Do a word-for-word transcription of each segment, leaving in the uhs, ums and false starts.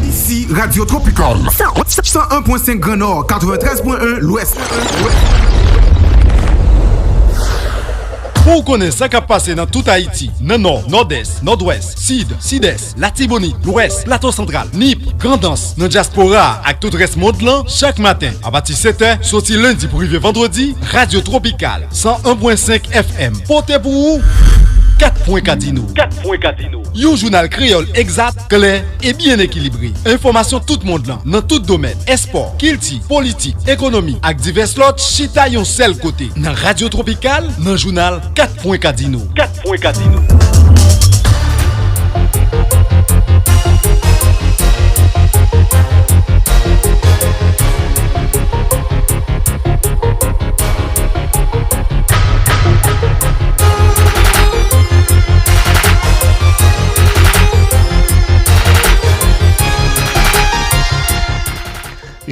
Isi Radio Tropical, san un pwen senk Gran Nò, katreventrèz pwen en Lwès. Pou w konnen sa k ap pase nan tout Ayiti, nan Nò, Nòdès, Nòdwès, Sid, Sidès, Latibonit, Lwès, Plato Santral, Nip, Grandans, nan dyaspora a ak tout rès mond lan, chak maten, apati sèt è, soti lendi pou rive vandredi, Radio Tropical, san un pwen senk F M, pote pou ou Kat Pwen Kadino. Kat Pwen Kadino. Yon jounal kreyòl egzat, klè e byen ekilibre. Enfòmasyon tout mond lan, nan tout domèn, espò, kilti, politik, ekonomi ak divès lòt, chita yon sèl kote, nan Radio Tropical, nan jounal Kat Pwen Kadino. Kat Pwen Kadino.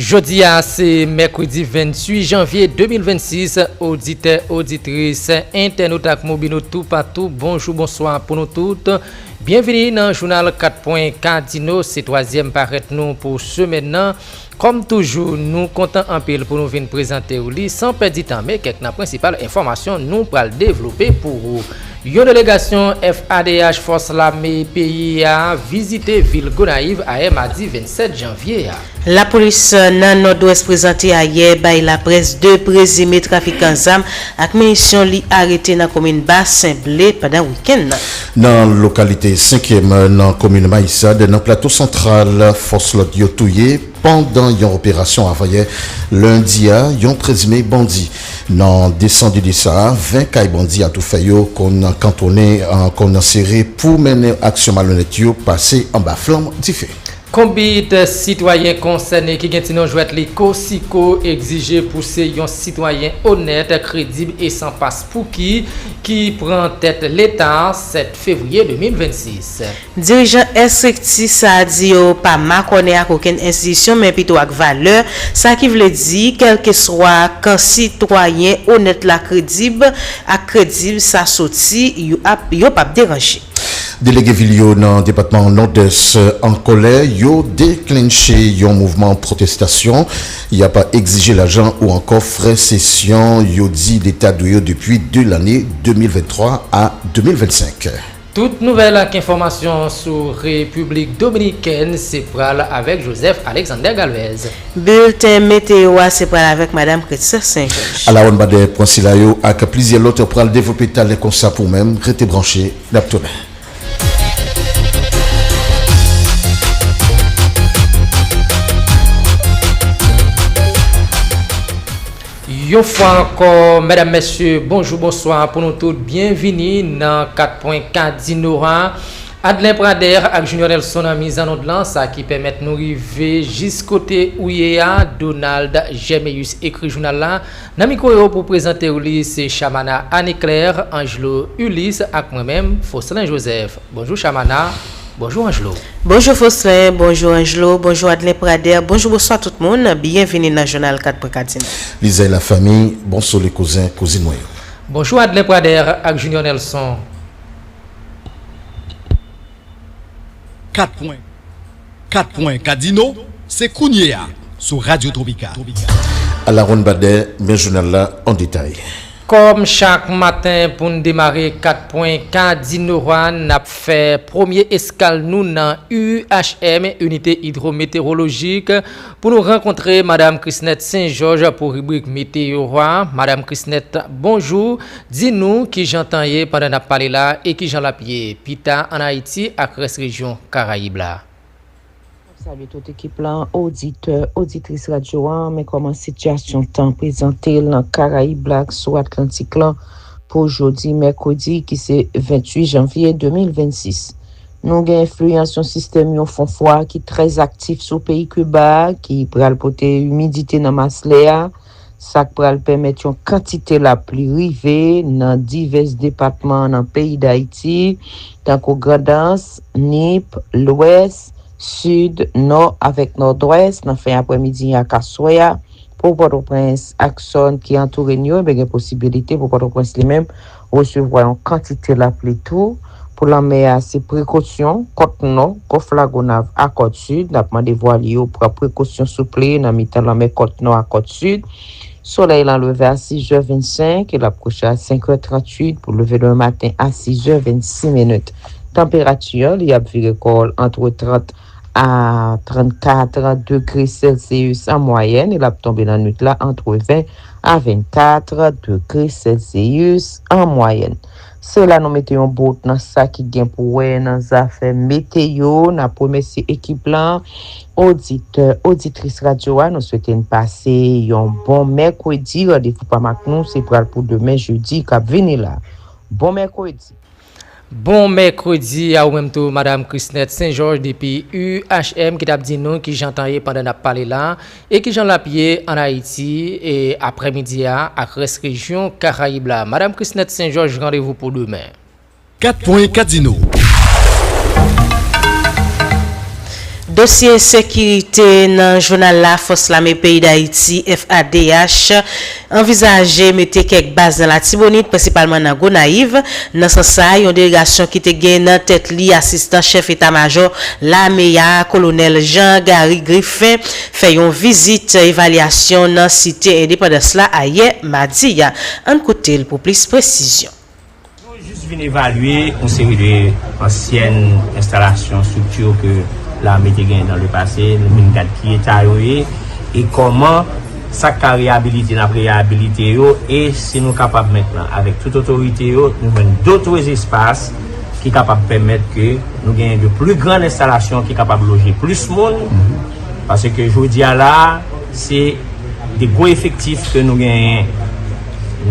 Jodi a, se mèkredi venntuit janvye de mil vennsis. Oditè, oditris, entènot ak mobino toupatou, bonjou, bonswa pou nou tout. Byenvini nan jounal Kat Pwen Kadino, se twazyèm parèt nou pou semèn nan. Kòm toujou, nou kontan anpil pou nou vin prezante w li san pèdi tan, men kèk nan prensipal enfòmasyon nou pral devlope pou ou. Yon delegasyon F A D H, Fòs Lame peyi a, vizite vil Gonayiv ayè madi vennsèt janvye a. Lapolis nan Nòdwès prezante ayè bay laprès de prezime trafikan zam ak minisyon li arete nan komin Basen Ble pandan wikenn nan. Nan lokalite senkyèm nan komin Mayisad, nan Plato Santral, fòs lòd yo touye pandan yon operasyon avanyè lendi a yon prezime bandi. Nan desann de sa, ven kay bandi atoufè yo konn kantonnen, konn sere pou mennen aksyon malonèt yo pase anba flanm dife. Konbit sitwayen konsène ki gen ti non jwèt li Kosiko egzije pou se yon sitwayen onèt, kredib e san paspouki ki pran tèt Leta sèt fevriye de mil vennsis. Dirijan estrikti sa a di yo pa makònen ak okenn enstitisyon, men pito ak valè, sa ki vle di, kèlkeswa kan sitwayen onèt la kredib ak kredib sa soti, yo ap, yo p ap deranje. Delege vil yo nan depatman Nòdès an kòlè, yo deklenche yon mouvman pwotestasyon. Y ap egzije lajan ou ankò frè sesyon yo di Leta dwe yo depi de lane de mil venntwa a de mil vennsenk. Tout nouvèl ak enfòmasyon sou Repiblik Dominikèn se pral avèk Joseph Alexander Galvez. Bilten meteyo a se pral avèk Madam Kretsa Sen Jòj. Alawòn Badè pran sila yo ak plizyè lòt pral devlope talè konsa pou ou menm. Rete branche, n ap tounen. Yon fwa ankò, medam, mesye, bonjou, bonswa pou nou tout. Byenvini nan Kat Pwen Kadino a. Adlen Prader ak Junior Nelson nan mizannond lan, sa ki pèmèt nou rive jis kote ou ye a. Donald Germéus ekri jounal la. Nan mikwo yo pou prezante w li, se Chamana Anne Claire, Angelo Ulysse ak mwen menm, Faucelin Joseph. Bonjou Chamana, bonjou Angelo. Bonjou Faucelin, bonjou Angelo, bonjou Adlen Prader, bonjou, bonswa tout moun. Byenvini nan jounal Kat Pwen Kadino. Lizay lafanmi, bonsole kouzen, kouzin mwen yo. Bonjou Adlen Prader ak Junior Nelson. Kat Pwen, Kat Pwen Kadino, se kounye a sou Radyo Twopikal. Alawòn Badè, men jounal la an detay. Kòm chak maten, pou n demare Kat Pwen Kadino a, n ap fè premye eskal nou nan U H M, Inite Idwometewolojik, pou nou rankontre Madam Chrisnette Saint Georges pou ribrik meteyo a. Madam Chrisnette, bonjou. Di nou kijan tan ye pandan n ap pale la e kijan l ap ye pita ann Ayiti ak rès rejyon Karayib la. M ap salye tout ekip lan, oditè, oditris radyo an, men kòman sitiyasyon tan prezante l nan Karayib la ak sou Atlantik lan pou jodi mèkredi ki se venntuit janvye de mil vennsis. Nou gen enfliyans yon sistèm yon fon fwa ki trè aktif sou peyi Kiba a, ki pral pote imidite nan mas lè a, sa k pral pèmèt yon kantite lapli rive nan divès depatman nan peyi Dayiti, tankou Grandans, Nip, Lwès, Sid, Nò avèk Nòdwès nan fen aprèmidi ak aswè a. Pou Pòtoprens ak zòn ki antoure n yo, enben gen posibilite pou Pòtoprens li menm resevwa yon kantite lapli tou. Pou lanmè a, se prekosyon, kòt nò, Gòf Lagonav ak kòt sid. N ap mande vwalye yo pran prekosyon souple nan mitan lanmè kòt nò ak kòt sid. Solèy lan leve a sis è vennsenk e l ap kouche a senk è tranntuit pou leve demen maten a sis è vennsis minit. Tanperati an, li ap vire kò l antre trant a trannkat degre Celsius an mwayèn e l ap tonbe nan nwit la antre ven a vennkat degre Celsius an mwayèn. Se la nou mete yon bout nan sa ki gen pou wè nan zafè meteyo. N ap remèsye ekip lan, oditè, oditris radyo a. Nou swete n pase yon bon mèkredi. Randevou pa m ak nou se pral pou demen jedi k ap vini la. Bon mèkredi. Bon mèkredi a ou menm tou, Madam Chrisnette Saint Georges depi U H M ki t ap di nou kijan tan ye pandan n ap pale la e kijan l ap ye ann Ayiti e aprèmidi a ak rès rejyon Karayib la. Madam Chrisnette Saint Georges, randevou pou demen. Kat pwen Kadino. Dosye sekirite nan jounal la, Fòs Lame Peyi Dayiti, F A D H, anvizaje mete kèk baz nan Latibonit, prensipalman nan Gonayiv. Nan sans sa a, yon delegasyon ki te gen nan tèt li asistan chèf eta majò lame a, kolonèl Jean Gary Griffin, fè yon vizit evalyasyon nan Site Endepandans la ayè madi a. Ann koute l pou plis presizyon. Nou jis vin evalye yon seri de ansyèn enstalasyon, estrikti ke lame te genyen nan lepase. Nou vin gad ki eta yo ye e kòman sa k ka reyabilite, n ap reyabilite yo. E si nou kapab mentnan, avèk tout otorite yo, nou jwenn dòt espas ki kapab pèmèt ke nou genyen de pli gran enstalasyon ki kapab loje plis moun. Paske jodi a la, se de gwo efektif ke nou genyen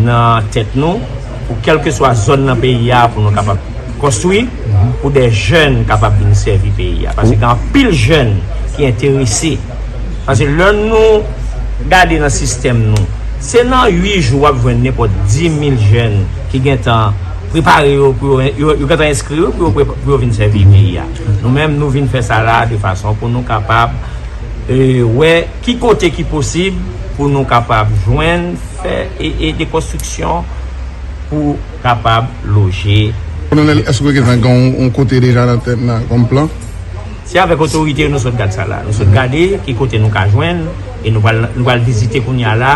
nan tèt nou pou kèlkeswa zòn nan peyi a pou nou kapab konstwi, pou de jèn kapab vin sèvi peyi a. Paske gen anpil jèn ki enterese. Paske lè nou gade nan sistèm nou, se nan uit jou w ap jwenn nenpòt dis mil jèn ki gentan prepare yo pou yo, yo, yo gentan enskri yo pou yo, pou yo vin sèvi peyi a. Nou menm, nou vin fè sa la de fason pou nou kapab e, wè ki kote ki posib pou nou kapab jwenn, fè e, e de konstriksyon pou kapab loje. Kolonèl, èske w gentan gen yon, yon kote deja nan tèt nan kòm plan? Se avèk otorite yo nou sot gad sa la. Nou sot gade ki kote nou ka jwenn e nou pral, nou pral vizite kounye a la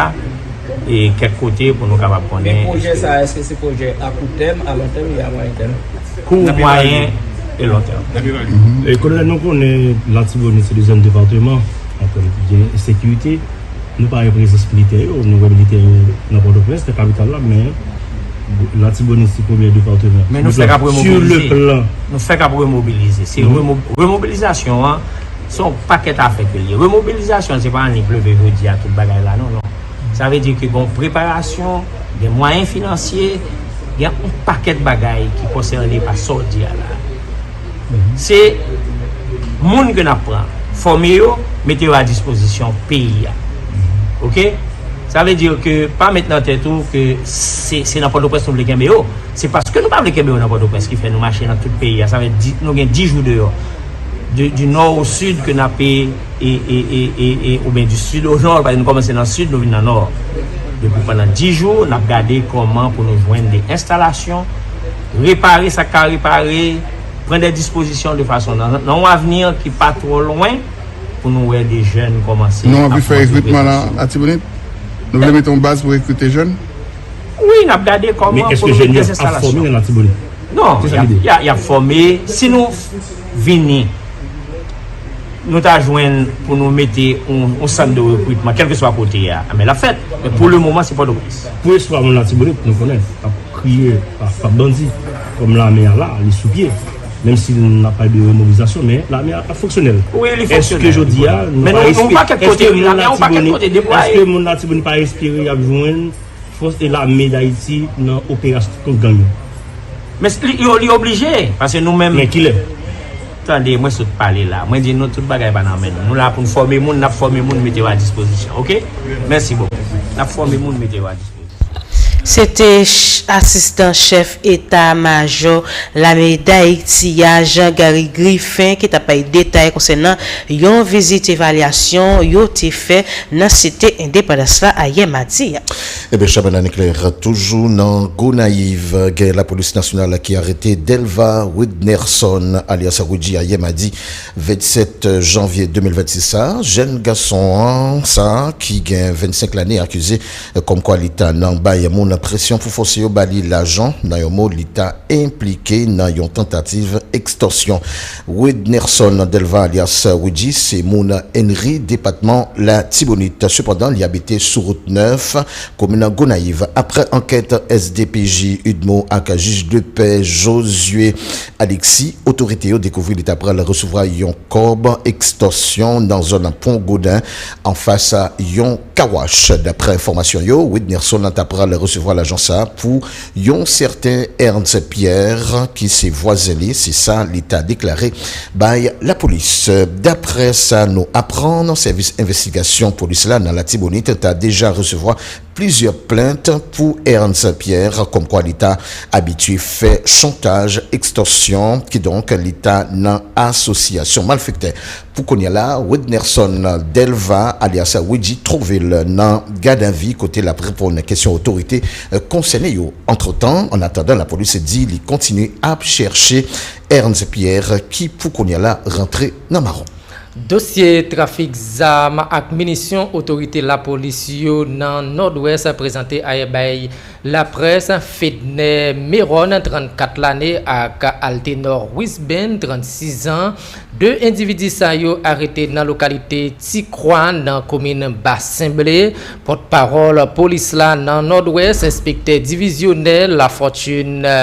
e kèk kote pou nou kapab konnen. Men pwojè sa a, èske se pwojè a kout tèm, a lon tèm e a mwayen tèm? Kou, mwayen e lon tèm. E, Kolonèl, nou konnen Latibonit se dezyèm depatman an tèm de ensekirite. Nou pa wè prezans militè yo, nou wè militè yo nan Pòtoprens, nan kapital la, men Latibonit se premye depatman. Men nou fèk ap remobilize. Nou fèk ap remobilize. Se remo-, remobilizasyon an, se yon pakèt afè ke l ye. Remobilizasyon an, se pa annik leve jodi a tout bagay la, non, non. Sa vle di ke gen yon preparasyon, gen mwayen finansye, gen yon pakèt bagay ki konsène pa sa w di a la. Se moun ke n ap pran, fòme yo, mete yo a dispozisyon peyi a. Oke? Sa vle di ke pa met nan tèt ou ke se, se nan Pòtoprens nou vle kenbe yo. Se paske nou pa vle kenbe yo nan Pòtoprens ki fè nou mache nan tout peyi a. Sa vle di nou gen dis jou deyò. Du, du nord au sud ke n ap e, e, e, e, e, e, oubyen du sud au nord, paske nou kòmanse nan sid, nou vin nan nò. Depi pandan dis jou, n ap gade kòman pou nou jwenn de enstalasyon, repare sa k ka repare, pran de dispozisyon de fason nan, nan yon avni ki pa twò lwen, pou nou wè de jèn kòmanse ap monte prezans yo. Nou anvi fè rekritman nan Latibonit? Nou vle mete yon baz pou rekrite jèn? Wi, n ap gade kòman pou nou mete enstalasyon. Men èske jèn yo ap fòme nan Latibonit? Non, y ap, y a, y ap fòme. Si nou vini, nou ta jwenn pou nou mete yon, yon sant de rekritman, kèlkeswa kote a, men l ap fèt. Men pou le moman, se Pòtoprens. Pou espwa moun Latibonit, nou konnen, ap kriye pa, pa bandi, kòm lame a la, li sou pye. Menm si n ap pale de remobilizasyon, men lame a ap fonksyonèl. Wi, li fonksyonèl. Èske jodi a, nou pa espere, èske moun Latibonit, èske moun Latibonit pa espere y ap jwenn fòs e lame Dayiti nan operasyon kont gang yo? Men li, yo, li oblije, paske nou menm. Men kilè? Tande, mwen sot pale la. Mwen di nou tout bagay pa nan men nou. Nou la pou n fòme moun, n ap fòme moun, mete yo a dispozisyon, oke? Mèsi bokou. N ap fòme moun, mete yo a dispozisyon. Se te ch- asistan chèf eta majò lame Dayiti a, Jean Gary Griffin, ki t ap bay detay konsènan yon vizit evalyasyon yo te fè nan Site Endepandans la ayè madi a. Ebyen, Chabann Anne Claire, toujou nan Gonayiv, gen lapolis nasyonal ki arete Delva Widnerson, alyas Widji, ayè madi vennsèt janvye de mil vennsis sa. Jèn gason an, sa, ki gen vennsenk lane, akize kòmkwa li ta nan bay moun presyon pou fòse yo ba li lajan. Nan yon mo, li ta enplike nan yon tantativ ekstòsyon. Widnerson Delva, alyas Widji, se moun Enri, depatman Latibonit. Sepandan, li abite sou wout nèf, komin Gonayiv. Apre ankèt S D P J Udmo ak jij de pè Josué Alexis, otorite yo dekouvri li ta pral resevwa yon kòb ekstòsyon nan zòn Pon Goden, anfas yon kawach. Daprè enfòmasyon yo, Widnerson ta pral resevwa lajan sa pou yon sèten Ernst Pierre, ki se vwazen li, se sa li ta deklare bay lapolis. Daprè sa nou aprann, sèvis envestigasyon polis la nan Latibonit ta deja resevwa plizyè plent pou Ernst Pierre, kòmkwa li ta abitye fè chantaj, ekstòsyon, kidonk li ta nan asosyasyon malfektè. Pou kounye a la, Widnerson Delva, alyas Widji, twouve l nan gadavi kote l ap reponn kesyon otorite konsène yo. Antretan, annatandan, lapolis di li kontinye ap chèche Ernst Pierre, ki pou kounye a la rantre nan mawon. Dosye trafik zam ak minisyon otorite lapolis yo nan Nòdwès prezante ayè bay laprès. Fedner Meron, trannkat lane, ak Altenor Wisben, trannsis an, de endividi sa yo arete nan lokalite Tikwa, nan komin Basen Ble. Pòtpawòl polis la nan Nòdwès, enspektè divizyonè Lafortune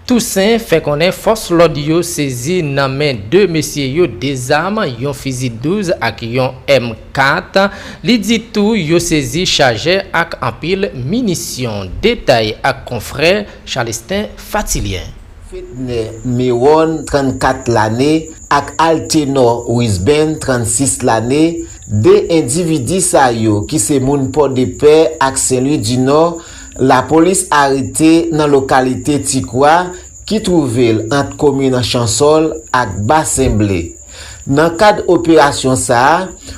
Toussaint, fè konnen fòs lòd yo sezi nan men de mesye yo de zam, yon fizi douz ak yon M kat. Li di tou yo sezi chajè ak anpil minisyon. Detay ak konfrè Chalestin Fatilyen. Fedner Meron, trannkat lane, ak Altenor Wisben, trannsis lane, de endividi sa yo, ki se moun Pòdepè ak Sen Lwi di Nò, lapolis arete nan lokalite Tikwa, ki twouve l ant komin Chansòl ak Basen Ble. Nan kad operasyon sa a,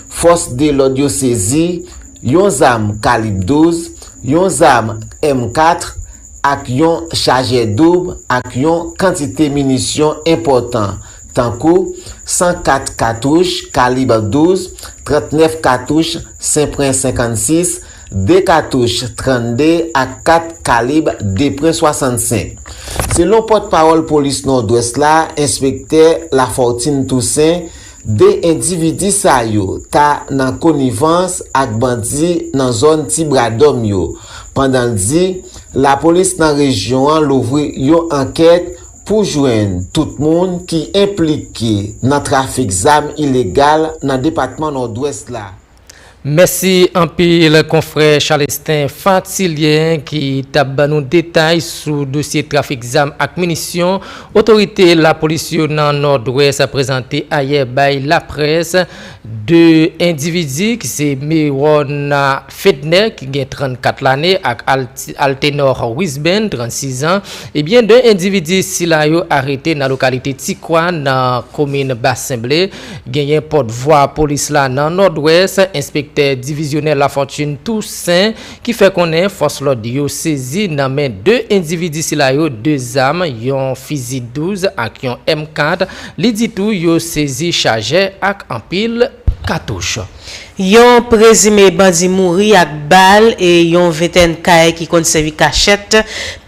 fòs de lòd yo sezi yon zam kalib douz, yon zam M kat, ak yon chajè doub ak yon kantite minisyon enpòtan, tankou san kat katouch kalib douz, trannèf katouch Sempren senkannsis, de katouch trannde ak kat kalib Depren swasannsenk. Selon pòtpawòl polis Nòdwès la, enspektè Lafortune Toussaint, de endividi sa yo ta nan konivans ak bandi nan zòn Ti Bradòm yo, pandan l di lapolis nan rejyon an louvri yon ankèt pou jwenn tout moun ki enplike nan trafik zam ilegal nan depatman Nòdwès la. Mèsi anpil, konfrè Chalestin Fatilyen, ki t ap ban nou detay sou dosye trafik zam ak minisyon otorite lapolis yo nan Nòdwès prezante ayè bay laprès. De endividi, ki se Meron Fedner, ki gen trannkat lane, ak Al- Altenor Wisben, trannsis an, ebyen, de endividi sila yo arete nan lokalite Tikwa, nan komin Basen Ble. Genyen pòtvwa polis la nan Nòdwès, enspektè divizyonè Lafortune Toussaint, ki fè konnen fòs lòd yo sezi nan men de endividi sila yo de zam, yon fizi douz ak yon M kat. Li di tou yo sezi chajè ak anpil katouch. Yon prezime bandi mouri ak bal e yon ventèn kay ki konn sèvi kachèt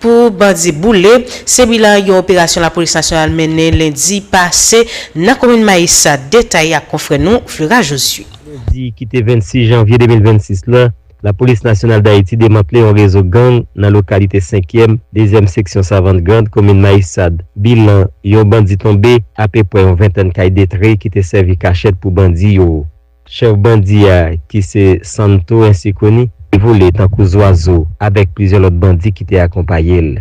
pou bandi boule. Se bilan yon operasyon lapolis nasyonal mennen lendi pase nan komin Mayisad. Detay ak konfrè nou, Flora Josué. Lendi ki te vennsis janvye de mil vennsis la, lapolis nasyonal Dayiti demantle yon rezo gang nan lokalite senkyèm, dezyèm seksyon Savann Grand, komin Mayisad. Bilan, yon bandi tonbe, apeprè yon ventèn kay detre ki te sèvi kachèt pou bandi yo. Chèf bandi a, ki se Santo Ensikoni, te vole tankou zwazo avèk plizyè lòt bandi ki te akonpaye l.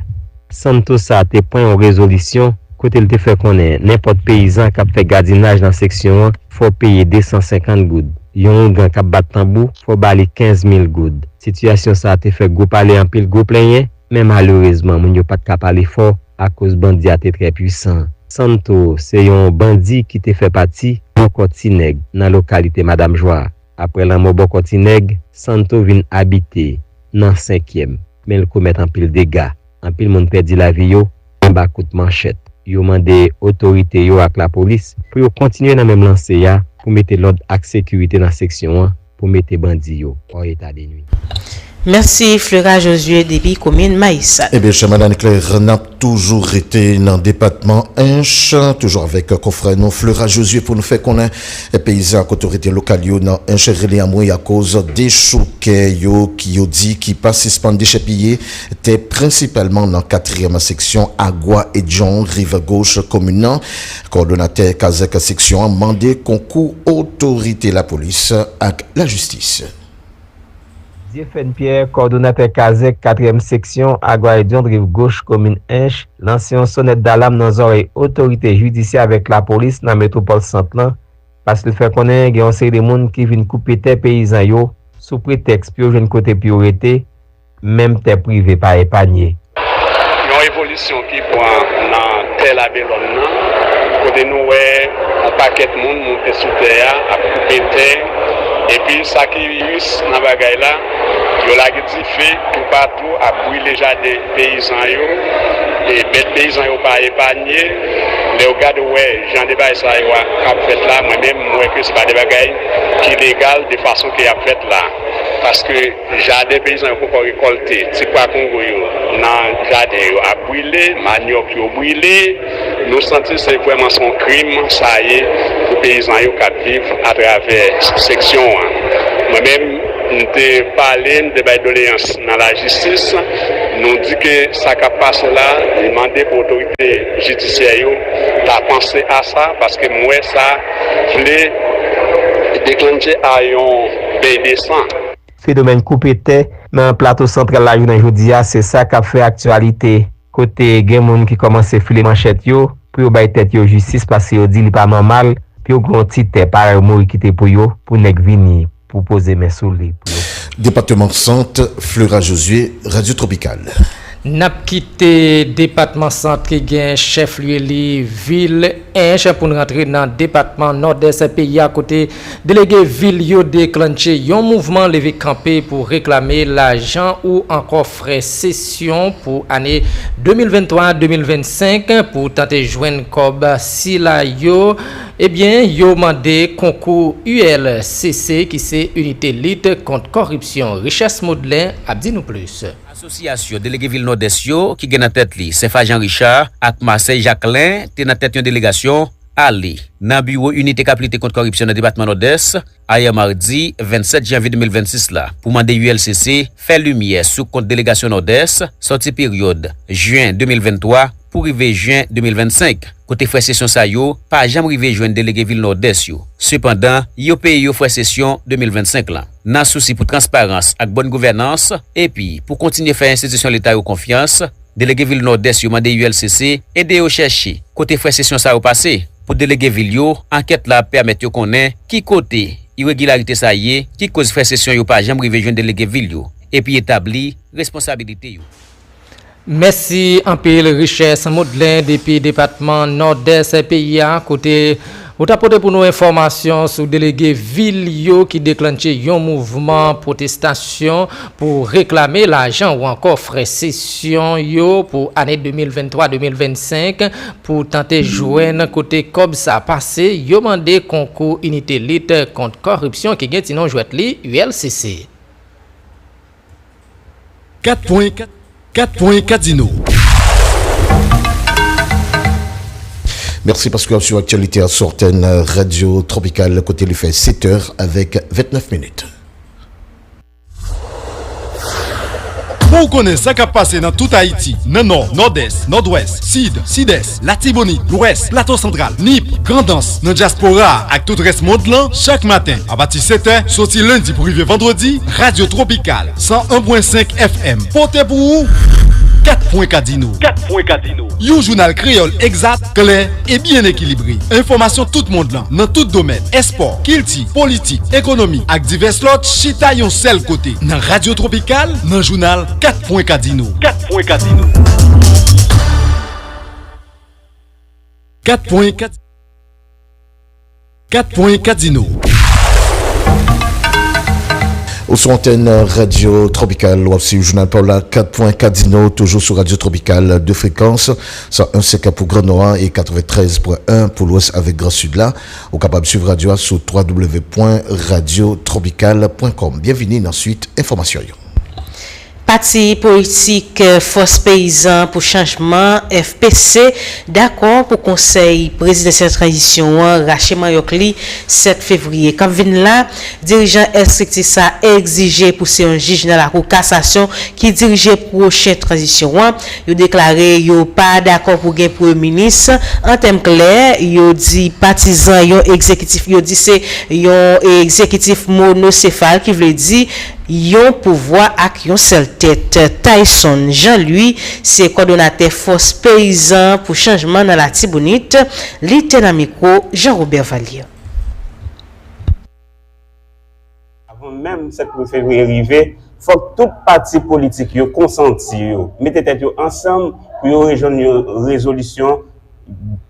Santo sa te pran yon rezolisyon kote l te fè konnen nenpòt peyizan k ap fè gadinaj nan seksyon an fò peye de san senkant goud. Yon ougan k ap bat tanbou fò ba li kenz mil goud. Sitiyasyon sa te fè gwo pale, anpil gwo plenyen, Men malerezman, moun yo pa t ka pale fò akoz bandi a te trè pwisan. Santo se yon bandi ki te fè pati yon kò ti nèg nan lokalite Madam Jwa. Apre lanmò bòkò ti nèg, Santo vin abite nan senkyèm, men l komèt anpil dega. Anpil moun pèdi lavi yo anba kout manchèt. Yo mande otorite yo ak lapolis pou yo kontinye nan menm lanse a pou mete lòd ak sekirite nan seksyon an pou mete bandi yo hors état de nuire. Mèsi, Flora Josué depi komin Mayisal. Ebyen, chè Madan Leclerc, n ap toujou rete nan depatman Ench, toujou avèk konfrè nou Flora Josué pou nou fè konnen peyizan ak otorite lokal yo nan Ench rele anmwe akoz dechoukè yo ki yo di ki pa sispann dechèpiye tè prensipalman nan katriyèm seksyon Agwa Edyon, riv goch komin nan. Kowòdonatè kazèk seksyon an mande konkou otorite lapolis ak lajistis. Dieuphène Pierre, kowòdonatè kazèk katriyèm seksyon Agwa Edyon, riv goch komin Ench, lanse yon sonèt dalam nan zòrèy otorite jidisyè avèk lapolis nan metwopòl Sant lan, paske l fè konnen gen yon seri de moun ki vin koupe tè peyizan yo sou pretèks pou yo jwenn kote pou yo rete, menm tè prive pa epanye. Yon evolisyon ki pran nan tè Labelòn nan, kote nou wè yon pakèt moun moute sou tè a, ap koupe tè, epi sa ki tris nan bagay la, yo lage dife toupatou, ap brile jaden peyizan yo, e bèt peyizan yo pa epanye. Lè w gade, w wè jan de bagay sa yo a- ap fèt la, mwen menm, m wè ke se pa de bagay ki legal de fason ke y ap fèt la. Paske jaden peyizan yo poko rekòlte, ti pwa kongo yo nan jaden yo ap brile, manyòk yo brile. Nou santi se vrèman se yon krim sa ye pou peyizan yo k ap viv atravè seksyon an. Mwen menm, m te pale, m te bay doleyans nan lajistis. Nou di ke sa k ap pase la, li mande pou otorite jidisyè yo ta panse a sa, paske m wè sa vle deklannche a yon beny de san. Fenomèn koupe tè nan Plato Santral la jounen jodi a, se sa k ap fè aktyalite, kote gen moun ki kòmanse file manchèt yo pou yo bay tèt yo jistis, paske yo di li pa nòmal pou yo gen yon ti tè parèy Moyiz kite pou yo, pou nèg vini pou poze men sou li pou yo. Depatman Sant, Flora Josué, Radyo Tropikal. N ap kite depatman Sant ki gen chèflye li vil Ench pou n rantre nan depatman Nòdès peyi a, kote delege vil yo deklannche yon mouvman leve kanpe pou reklame lajan ou ankò frè sesyon pou ane de mil venntwa de mil vennsenk pou tante jwenn kòb sila yo. Ebyen, yo mande konkou U L C C, ki se Inite Lit Kont Kòripsyon. Richès Modlen ap di nou plis. Asosyasyon delege vil Nòdès yo, ki gen nan tèt li Senfa Jean Richard ak Marcel Jacquelin, te nan tèt yon delegasyon ale nan biwo Inite k ap lite kont kòripsyon nan depatman Nòdès, ayè madi vennsèt janvye de mil vennsis la, pou mande U L C C fè limyè sou kont delegasyon Nòdès sòti peryòd jen de mil venntwa pou rive jen de mil vennsenk, kote frè sesyon sa yo pa janm rive jwenn delege vil Nòdès yo. Sepandan, yo peye yo frè sesyon de mil vennsenk lan. Nan sousi pou transparans ak bòn gouvènans, epi pou kontinye fè enstitisyon Leta yo konfyans, delege vil Nòdès yo mande U L C C ede yo chèche kote frè sesyon sa yo pase. Pou delege vil yo, ankèt la ap pèmèt yo konnen ki kote iregilarite sa ye, ki koz frè sesyon yo pa janm rive jwenn delege vil yo, epi etabli responsabilite yo. Mèsi anpil, Richès Modlen, depi depatman Nòdès peyi a, kote ou ta pote pou nou enfòmasyon sou delege vil yo ki deklannche yon mouvman pwotestasyon pou reklame lajan ou ankò frè sesyon yo pou ane de mil venntwa de mil vennsenk, pou tante jwenn kote kòb sa pase. Yo mande konkou Inite Lit Kont Kòripsyon, ki gen ti non jwèt li, U L C C. Kat pwen kat, kat pwen kat Dino. Mèsi paske w ap swiv aktyalite a sou antèn Radyo Tropikal, kote li fè sèt è avèk vennèf minit. Pou w konnen sa k ap pase nan tout Ayiti, nan Nò, Nòdès, Nòdwès, Sid, Sidès, Latibonit, Lwès, Plato Santral, Nip, Grandans, nan dyaspora a ak tout rès mond lan, chak maten, apati sèt è, soti lendi pou rive vandredi, Radyo Tropikal, san en pwen senk F M, pote pou ou Kat pwen Kadino. Kat pwen Kadino. Yon jounal kreyòl egzak, klè e byen ekilibre. Enfòmasyon tout mond lan, nan tout domèn, espò, kilti, politik, ekonomi ak divès lòt, chita yon sèl kote. Nan Radyo Tropikal, nan jounal Kat pwen Kadino. Kat pwen Kadino. Kat pwen Kadino. Kat pwen Kadino. Ou sou antèn Radyo Tropikal, w ap swiv jounal pa w la, Kat pwen Kadino, toujou sou Radyo Tropikal, de frekans, san en senk pou Gran Nò a e katreventrèz pwen en pou Lwès avèk Gran Sid la. Ou kapab swiv radyo a sou w w w pwen radyo tropikal pwen kòm. Byenvini nan swit enfòmasyon yo. Pati politik, eh, Fòs Peyizan pou Chanjman, F P C, dakò pou Konsèy Prezidansyèl Tranzisyon an rache manyòk li sèt fevriye k ap vin la. Dirijan estrikti sa a egzije pou se yon jij nan Lakou Kasasyon ki dirije pwochen tranzisyon an. Yo deklare yo pa dakò pou gen premye minis. An tèm klè, yo di patizan yon egzekitif, yo di se yon egzekitif monosefal, ki vle di yon pouvwa ak yon sèl tèt. Tayson Jean Louis se kòdonatè Fòs Peyizan pou Chanjman nan Latibonit. Li te nan mikwo Jean Robert Valier. Avan menm sèt fevriye rive, fòk tout pati politik yo konsanti yo, mete tèt yo ansanm pou yo rejwenn yon rezolisyon,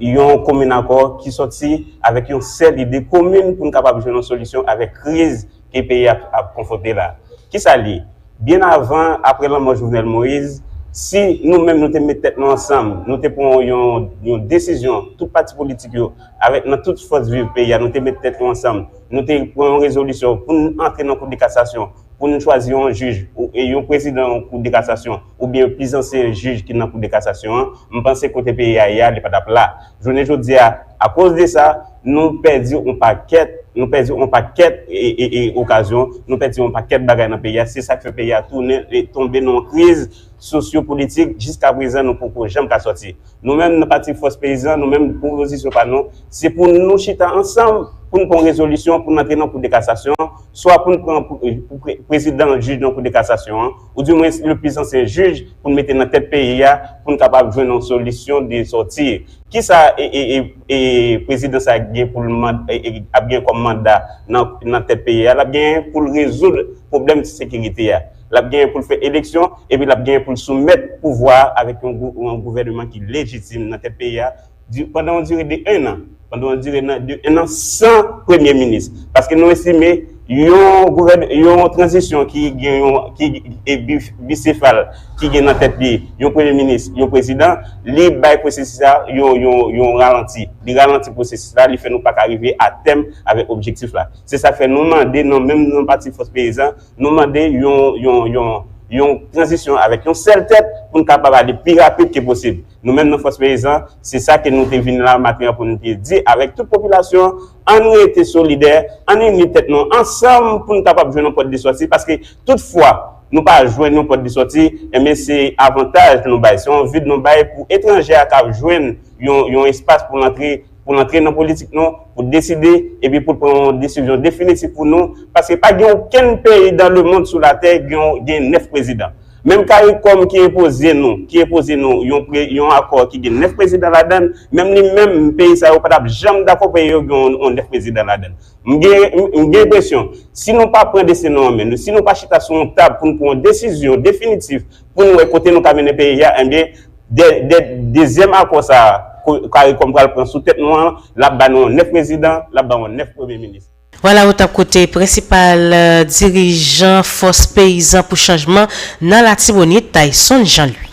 yon komin akò ki sòti avèk yon sèl ide komin pou n kapab jwenn yon solisyon avèk kriz ke peyi a ap konfwonte la. Kisa l ye? Byen avan, apre lanmò Jovenel Moïse, si nou menm nou te met tèt nou ansanm, nou te pran yon, yon desizyon, tout pati politik yo, avèk nan tout fòs viv peyi a, nou te met tèt nou ansanm, nou te pran yon rezolisyon pou n antre nan Kou de Kasasyon, pou n chwazi yon jij, ou, e yon prezidan Kou de Kasasyon, oubyen plis ansyen jij ki nan Kou de Kasasyon an, m panse kote peyi a ye a, li pa t ap la. Jounen jodi a, akoz de sa, nou pèdi yon pakèt, nou pèdi yon pakèt e, e, e okazyon, nou pèdi yon pakèt bagay nan peyi a. Se sa k fè peyi a tounen e tonbe nan yon kriz sosyopolitik. Jiskaprezan, nou poko janm ka sòti. Nou menm, nan pati Fòs Peyizan, nou menm, pwopozisyon pa nou, se pou nou chita ansanm, pou n pran yon rezolisyon, pou n antre nan Kou de Kasasyon, swa pou n pran pou, pou pre, prezidan jij nan Kou de Kasasyon an, ou dimwen le plis ansyen jij, pou n mete nan tèt peyi a, pou n kapab jwenn yon solisyon de sòti. Kisa e, e, e, e, prezidan sa a gen pou l mand, e, e, ap gen kòm manda nan, nan tèt peyi a? L ap gen pou l rezoud pwoblèm sekirite a. L ap gen pou l fè eleksyon, epi l ap gen pou l soumèt pouvwa a avèk yon, gou- yon gouvèneman ki lejitim nan tèt peyi a, di, pandan yon dire de en an. Pandan yon dire nan, de en an san premye minis. Paske nou estime yon gouvèn, yon tranzisyon ki gen yon, ki e bi- bisefal, ki gen nan tèt li yon premye minis, yon prezidan, li bay pwosesis la yon, yon, yon ralanti. Li ralanti pwosesis la, li fè nou pa ka rive a tèm avèk objektif la. Se sa k fè nou mande nan menm nan pati Fòs Peyizan, nou mande yon, yon, yon, yon tranzisyon avèk yon sèl tèt pou n kapab ale pi rapid ke posib. Nou menm nan Fòs Peyizan, se sa ke nou te vin la maten an pou nou te di avèk tout popilasyon, ann rete solidè, ann ini tèt nou ansanm pou n kapab jwenn yon pòt de sòti, paske tout fwa nou pa jwenn yon pòt de sòti, enben se avantaj nou bay, se yon vid nou bay pou etranje a ka jwenn yon, yon espas pou l antre, pou l antre nan politik nou, pou deside, epi pou l pran yon desizyon definitif pou nou, paske pa gen okenn peyi dans le monde sou latè gen, gen nèf prezidan. Menm CARICOM ki enpoze nou, ki enpoze nou yon, pre, yon akò ki gen nèf prezidan ladan l, menm li menm, peyi sa yo pa t ap janm dakò peyi yo gen yon, yon nèf prezidan ladan l. M gen, m, m gen enpresyon, si nou pa pran desten nou an men nou, si nou pa chita sou yon tab pou n pran yon desizyon definitif, pou n wè kote nou ka mennen peyi a, enben, de, de, dezyèm akò sa a, ko, CARICOM pral pran sou tèt nou an, l ap ba nou yon nèf prezidan, l ap ba nou yon nèf premye minis. Vwala, ou t ap koute prensipal, eh, dirijan Fòs Peyizan pou Chanjman nan Latibonit, Tayson Jean Louis.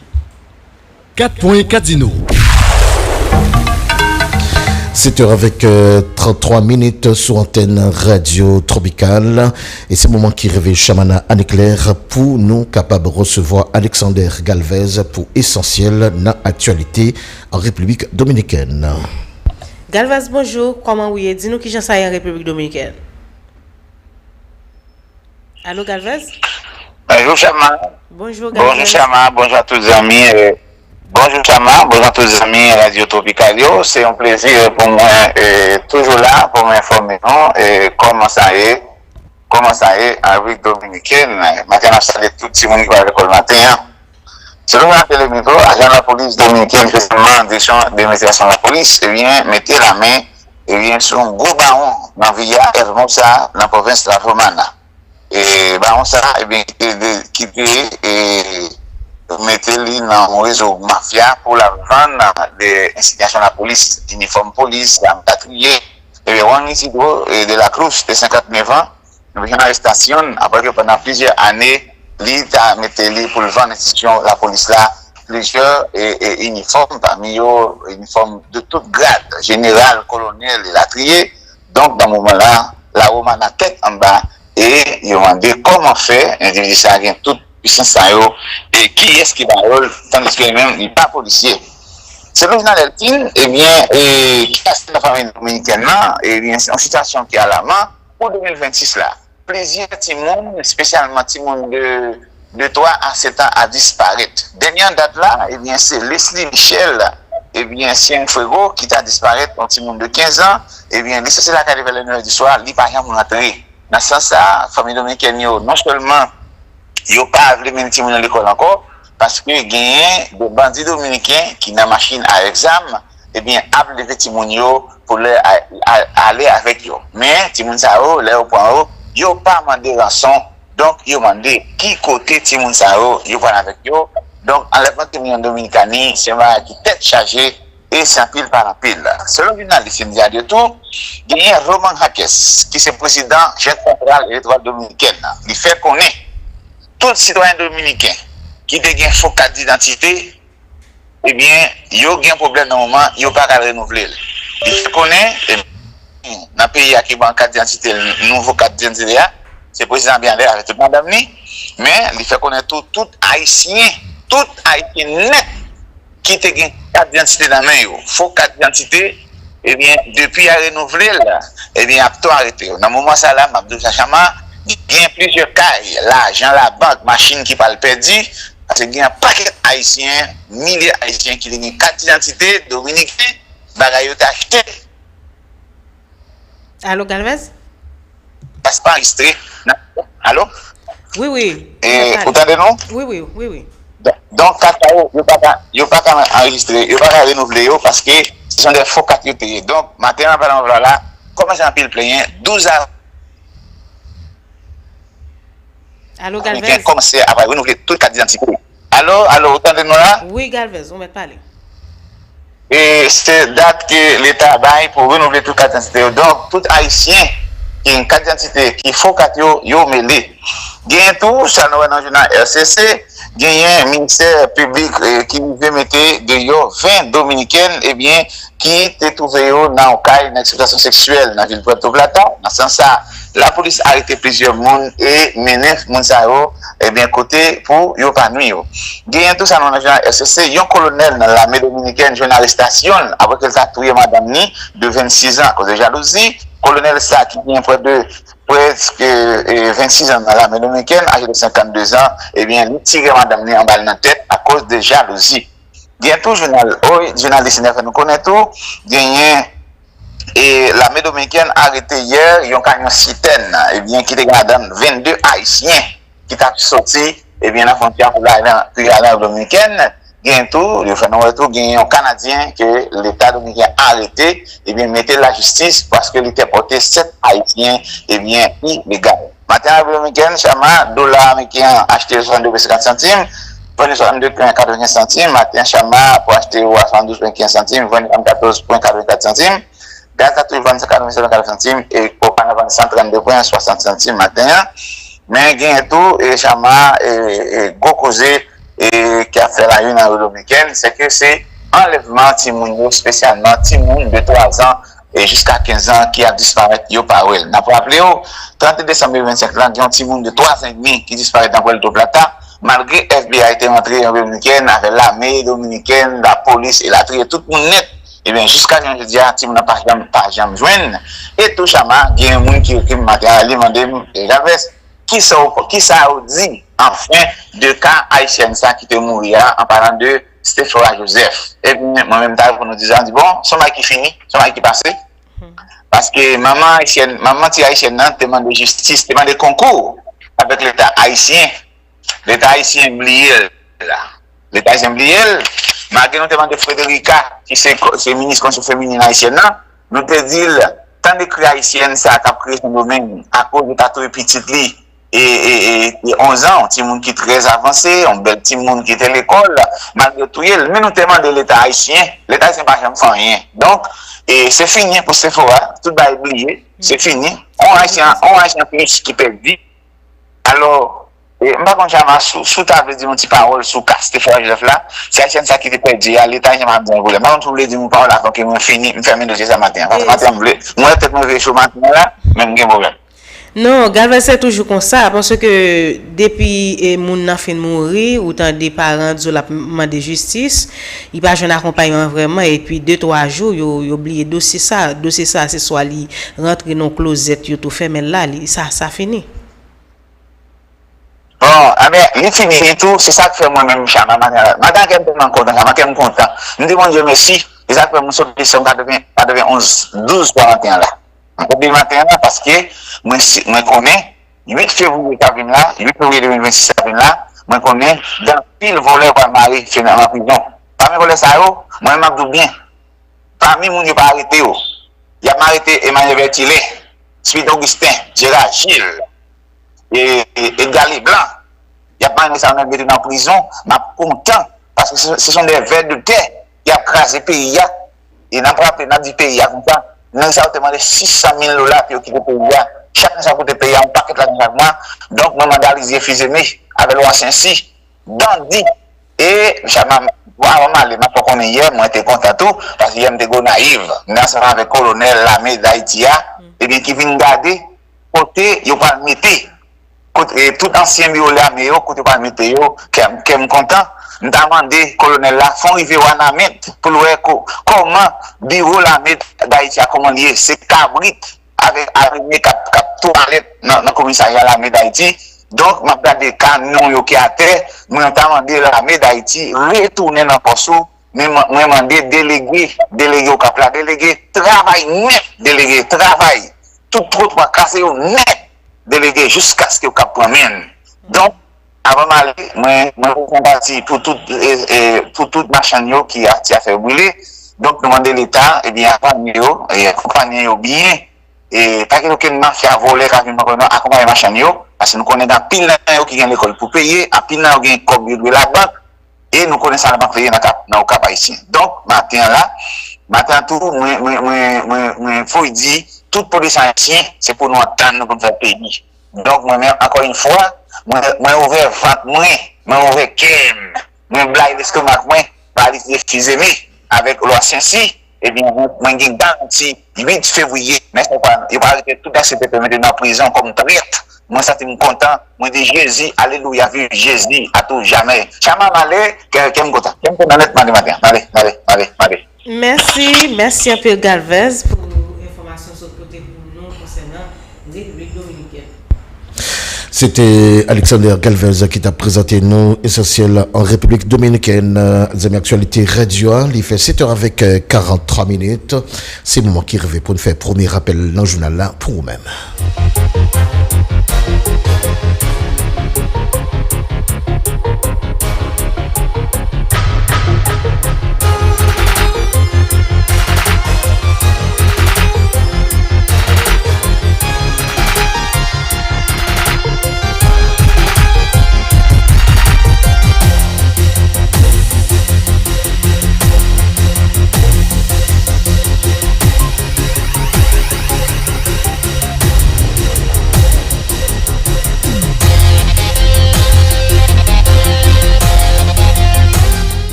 Kat pwen Kadino. Sèt è avèk, eh, tranntwa minit sou antèn Radyo Tropikal. E se moman ki rive Chamana Anekler pou nou kapab resevwa Alexander Galvez pou Esansyèl nan aktyalite an Repiblik Dominikèn. Galvez, bonjou, kòman ou ye? Di nou kijan sa ye an Repiblik Dominikèn? Alo, Galvez? Bonjou, Chama. Bonjou, Galvez. Bonjou, Chama. Bonjou a tout zanmi. Eh, bonjou, Chama. Bonjou a tout zanmi Radyo Tropikal yo. Se yon plezi, eh, pou mwen, eh, toujou la pou mwen enfòme nou, eh, kòman sa ye, kòman sa ye an Repiblik Dominikèn. Maten, n ap salye tout timoun ki pral lekòl maten an. Selon Jounal Telemikro, ajan lapolis dominiken, espesyalman direksyon de envestigasyon lapolis, ebyen, mete lamen, ebyen, sou yon gwo bawon nan vil Hermosa, nan pwovens La Romana. E bawon sa, ebyen, ki te, de- ki te e, mete li nan yon rezo mafya pou l ap vann de ensinyasyon lapolis, inifòm polis, zam katriye. Ebyen, Juan Isidro e de la Cruz, de senkantnèf an, nou bezwen arestasyon l, apre ke pandan plizyè ane, li ta mete li pou l vann enstitisyon lapolis la plizyè e, e inifòm, pami yo inifòm de tout grad, jeneral, kolonèl, elatriye. Donk, nan moman la, Laromana tèt anba, e yo mande kòman fè endividi sa gen tout pwisans sa yo, e kiyès ki ba yo l, tandiske li menm, li pa polisye. Selon jounal El Tin, ebyen, e, ki pase nan fanmi dominikèn nan, ebyen, se yon sitiyasyon ki alaman pou de mil vennsis la. Plizyè timoun, espesyalman timoun de, de twa a sèt an, ap disparèt. Dènye an dat la, ebyen, se Leslie Michel, ebyen, Cienfuegos, ki ta disparèt, yon timoun de kenz an, ebyen, li sòti lakay li vè lè nèf di swa, li pa janm rantre. Nan sans sa, fanmi dominikèn yo, non sèlman yo pa vle mennen timoun yo lekòl ankò, paske genyen de bandi dominiken ki nan machin avèk zam, ebyen, ap leve timoun yo pou lè a- a- ale avèk yo. Men, timoun sa yo, lè yo pran yo, yo pa mande ranson. Donk, yo mande ki kote timoun sa yo, yo pral avèk yo. Donk, anlèvman timoun an Dominikani, se yon bagay ki tèt chaje e se anpil pa anpil. Selon jounalis India de tou, genyen Roman Jaques, ki se prezidan Jèn Santral Elektoral Dominikèn nan. Li fè konnen tout sitwayen dominiken ki te gen fo kat didantite, ebyen, yo gen pwoblèm nan moman, yo pa ka renouvle l. Li fè konnen, ebyen, nan peyi a ki ban kat didantite, nouvo kat didantite a, se prezidan Abinader avèk tout madanm li, men li fè konnen tou, tout Ayisyen, tout Ayisyen nèt ki te gen kat didantite nan men yo, fo kat didantite, ebyen, depi y a renouvle l, ebyen, y ap tou arete yo. Nan moman sa la, m ap di w sa, Chama, gen plizyè kay, lajan labank, machin ki pral pèdi, paske gen yon pakèt Ayisyen, milye Ayisyen ki te gen kat didantite dominiken, bagay yo te achte. Alo, Galvez? Pas pa anrejistre. Nan- Alo? Wi, wi. E, ou tande nou? Wi, wi, wi, wi. Donk, kat sa yo, yo pa ka, yo pa ka anrejistre, yo pa ka renouvle yo, paske se yon de fo kat yo te ye. Donk, maten an, pandan m la, kòmanse anpil plenyen, douz a Alo, Dominiken Galvez? Kòmanse ap renouvle tout kat didantite. Alo, alo, ou tande nou la? Wi, Galvez, ou mèt pale. E se dat ke Leta bay pou renouvle tout kat didantite yo. Donk, tout Ayisyen ki gen kat didantite, ki fo kat yo, yo mele. Genyen tou, sa nou wè nan jounal R C C, genyen ministè piblik, eh, ki rive mete deyò ven Dominiken, ebyen, ki te twouve yo nan yon kay nan eksplwatasyon seksyèl nan vil Puerto Plata. Nan sans sa, lapolis arete plizyè moun e mennen moun sa yo, ebyen, kote pou yo pa nwi yo. Genyen tou sa nou nan jounal R C C, yon kolonèl nan lame dominikèn jwenn arestasyon l apre ke l ta touye madanm ni de vennsis an akoz de jalouzi. Kolonèl sa ki gen prè de, prèske, eh, vennsis an nan lame dominikèn, aje de senkannde zan, ebyen, li tire madanm ni an bal nan tèt akoz de jalouzi. Gen tou jounal, o, jounal Distine fè nou konnen tou, genyen, e, lame dominikèn arete yè yon kamyon sitèn, ebyen, ki te gen ladan vennde Ayisyen ki t ap soti, ebyen, nan fwontyè pou ale an, pou ale an Dominikèn. Gen tou, yo fè nou wè tou, gen yon Kanadyen ke Leta dominiken arete, ebyen, mete lajistis paske li te pòte sèt Ayisyen, ebyen, ilegal. Maten an, Repiblik Dominiken, Chama, dola ameriken an achte swasanndde pen senkant santim, vann swasanndde pen katrevenkenz santim. Maten an, Chama pou achte ewo a swasanndouz pen kenz santim, vann swasannkatòz pen katrevenkat santim. Gaz la tou vann katrevennsèt pen katrevenkat santim, e koka nan vann san trannde pen swasant santim maten an. Men genyen tou, e Chama, e, e gwo koze, e ki ap fè la une nan Repiblik Dominiken, se ke se anlèvman timoun yo, espesyalman timoun de twa zan e jiska kenz an ki ap disparèt, yo pa wè l. N ap raple w, trannde desanm de mil vennsenk lan, gen yon timoun de twa zan edmi ki disparèt nan Puerto Plata, malgre F B I te rantre an Repiblik Dominiken avè lame dominiken, lapolis, elatriye, tout moun nèt. Ebyen, jiska jounen jodi a, timoun nan pa janm, pa janm jwenn. E tou, Chama, gen yon moun ki ekri m maten an, li mande m, e Galvez, kisa w, kisa w di, anfen, de ka ayisyèn sa ki te mouri a, an palan de Stephora Joseph? Ebyen, mwen menm, ta reponn ou di sa, m di, bon, se yon bagay ki fini, se yon bagay ki pase. Paske manman ayisyèn, manman ti ayisyèn nan te mande jistis, te mande konkou avèk Leta ayisyen. Leta ayisyen bliye l la. Leta ayisyen bliye l. Malgre nou te mande Frederica, ki se, se minis kondisyon feminin ayisyèn nan, nou te di l, tan de kri ayisyèn sa k ap kriye Sendomeng, akoz yo ta touye pitit li, e, e, e, e onz an, yon timoun ki trè avanse, yon bèl timoun ki te lekòl, malgre yo touye l. Men nou te mande Leta ayisyen, Leta ayisyen pa janm fè anyen. Donk, e, se fini pou Sephora, tout bagay bliye, se fini. On ayisyen, on ayisyen plis ki pèdi. Alò, e, m pa konn Chama, si w, si w ta vle di yon ti pawòl sou ka Sephora Joseph la, se ayisyèn sa ki te pèdi a, Leta ayisyen pa ap di yon pwoblèm. M pa konn si w vle di yon pawòl avan ke mwen fini, m fèmen dosye sa maten an. Paske maten an m vle, mwen wè tèt mwen rete cho maten an la, men m gen pwoblèm. Non, Galvez se toujou konsa, paske depi e, moun nan fin mouri, ou tande paran di w l ap mande jistis, li pa jwenn akonpayman vrèman, epi de twa jou, yo, yo bliye dosye sa. Dosye sa, se swa li rantre nan klozèt, yo tou fèmen l la, li, sa, sa fini. Bon, anben, li fini tou, se sa k fè mwen menm, Chama, maten an la. Maten an, kè m tèlman kontan, Chama, kè m kontan. M di Bondye mèsi, se sa k fè mwen soti desanm katreven, katreven onz, douz kwaranteyen la. Mwen soti maten an la, paske mwen, si- mwen konnen, uit fevriye k ap vin la, uit fevriye de mil vennsis k ap vin la, mwen konnen, gen anpil vòlè pral mare nan prizon. Pami vòlè sa yo, mwen menm m ap di w byen, pami moun yo pa arete yo, y ap arete Emmanuel Bertillon, Smith Augustin, Gérard Gilles, e, e, Edgar Leblanc. Y ap mande sa yo nèt mete nan prizon, m ap kontan, paske se, se sont des vers de terre, y ap kraze peyi a, e n ap raple, n ap di peyi a konsa, nèg sa yo te mande sis san mil dola pou yo kite peyi a, chak nèg sa yo koute peyi a yon pakèt lajan chak mwa, donk mwen mande Alizé Fils-Aimé avèk Lwa Sensi, Dandi. E, Chama, bon, avan m ale, m ap fè w konnen yè, mwen te kontan tou, paske yè m te Gonayiv. M te ansanm avèk kolonèl lame Dayiti a, ebyen, ki vin gade kote yo pral mete, kote, e, tout ansyen biwo lame yo, kote yo pral mete yo, kè m, kè m kontan. M ta mande kolonèl la, fè w rive Wanament, pou l wè ko-, kòman biwo lame Dayiti a, kòman l ye. Se kabrit avèk arime k ap, k ap twalèt nan, nan komisarya lame Dayiti. Donk, m ap gade kamyon yo ki atè, mwen ta mande lame Dayiti retounen nan pòs ou, men mwen, mwen mande delege, delege Okap la, delege travay nèt, delege travay, tout twotwa kase yo nèt, delege jiskaske Okap pran men l. Donk, avan m ale, mwen, mwen fè yon pati pou tout, e, e, pou tout machann yo ki a, ti afè yo brile. Donk, nou mande Leta, ebyen, akonpanye yo, e, akonpanye yo byen, e pa gen okenn mafya vòlè k ap vin pran kòb yo, akonpaye machann yo, paske nou konnen gen anpil nan yo ki gen lekòl pou peye, anpil nan yo gen kòb yo dwe labank, e nou konnen sa n ap peye nan Kap, nan Okap Ayisyen. Donk, maten an la, maten an tou, mwen, mwen, mwen, mwen, mwen voye di, tout popilasyon ayisyen, se pou nou antann nou pou n fè peyi. Donk, mwen menm, ankò yon fwa, mwen, mwen ouvè vant mwen, mwen ouvè kè m, mwen blayi lestomak mwen, ba li refize m avèk Lwa Sensi, ebyen, mwen, mwen gen garanti uit fevriye, men sa pa, yo pa arete tout S P P mete nan prizon kòm trèt. Mwen santi m kontan, mwen di Jezi, alelouya, viv Jezi, a tou jamè. Chama m ale, kè, kè m kontan. Kè m kontan nèt, m ale maten an. M ale, m ale, m ale, m ale. Mèsi, mèsi anpil Galvez pou enfòmasyon sa w pote pou nou konsènan Repiblik Dominikèn. Se te Alexander Galvez ki t ap prezante nou Esansyèl an Repiblik Dominikèn. Zanmi Aktyalite Radyo a, li fè sèt è avèk, e, karant twa minit. Se moman ki rive pou n fè premye rapèl nan jounal la pou ou menm.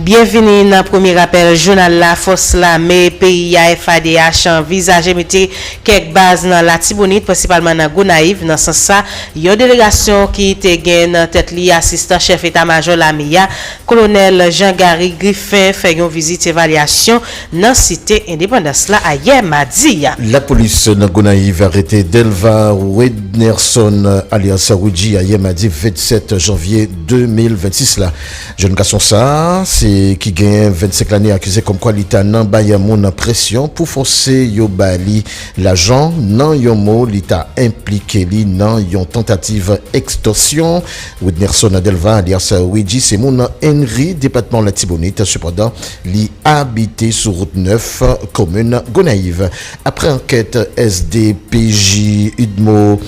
Byenvini nan premye rapèl jounal la. Fòs lame peyi a, F A D H, anvizaje mete kèk baz nan Latibonit, prensipalman nan Gonayiv. Nan sans sa, yon delegasyon ki te gen nan tèt li asistan chèf eta majò lame a, Kolonèl Jean Garry Griffin, fè yon vizit evalyasyon nan Site Endepandans la ayè madi a. Lapolis nan Gonayiv arete Delva Wednerson, alyas Woodjy, ayè madi vennsèt janvye de mil vennsis la. Jèn gason sa a, se e ki genyen vennsenk lane, akize kòmkwa li ta nan bay moun presyon pou fòse yo ba li lajan. Nan yon mo, li ta enplike li nan yon tantativ ekstòsyon. Widnerson Delva, alyas Widji, se moun Henry, depatman Latibonit. Sepandan, li abite sou wout nèf, komin Gonayiv. Apre ankèt S D P J Udmo,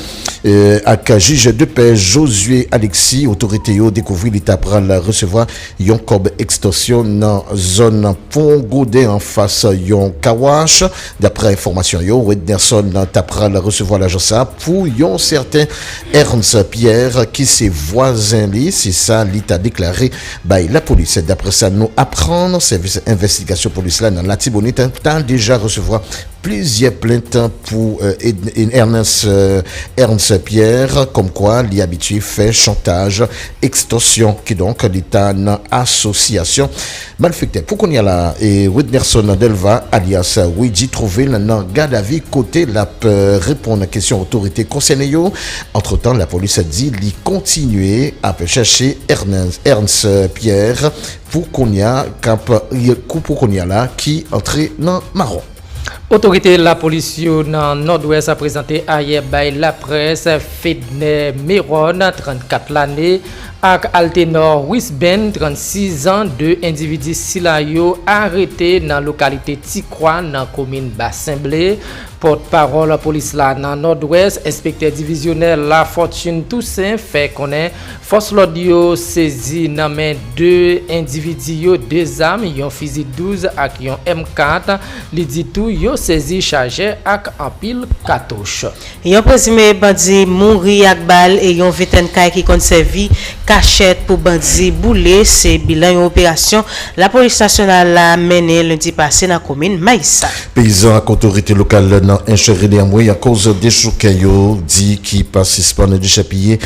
eh, ak jij de pè Josué Alexis, otorite yo dekouvri li ta pral resevwa yon kòb ekstòsyon nan zòn Pon Goden anfas yon kawach. Daprè enfòmasyon yo, Wednerson ta pral resevwa lajan sa pou yon sèten Ernst Pierre ki se vwazen li, se sa li ta deklare bay lapolis. Daprè sa nou aprann, sèvis envestigasyon polis la nan Latibonit ta deja resevwa plizyè plent pou, eh, Ed-, Ernest, eh, Ernst Pierre, kòmkwa li abitye fè chantaj, ekstòsyon, kidonk li ta nan asosyasyon malfektè. Pou kounye a la, e, Wednerson Delva, alyas Wedji, twouve l nan gadavi kote l ap, eh, reponn kesyon otorite konsène yo. Antretan, lapolis di li kontinye ap chèche Ernest, Ernst Pierre pou kounye a, k ap, pou kounye a la, ki antre nan mawon. Otorite lapolis yo nan Nòdwès prezante ayè bay laprès Fedner Meron, trannkat lane, ak Altenor Wisben, trannsis an. De endividi sila yo arete nan lokalite Tikwa, nan komin Basen Ble. Pòtpawòl polis la nan Nòdwès, enspektè divizyonè Lafortune Toussaint, fè konnen fòs lòd yo sezi nan men de endividi yo de zam, yon fizi douz ak yon M kat. Li di tou yo sezi chajè ak anpil katouch. Yon prezime bandi mouri ak bal e yon ventèn kay ki konn sèvi kachèt pou bandi boule, se bilan yon operasyon lapolis nasyonal la mennen lendi pase nan komin Mayisa. Peyizan ak otorite lokal nan Ench Rene Amwey, akoz dechouke yo di ki pa sispann dechapiye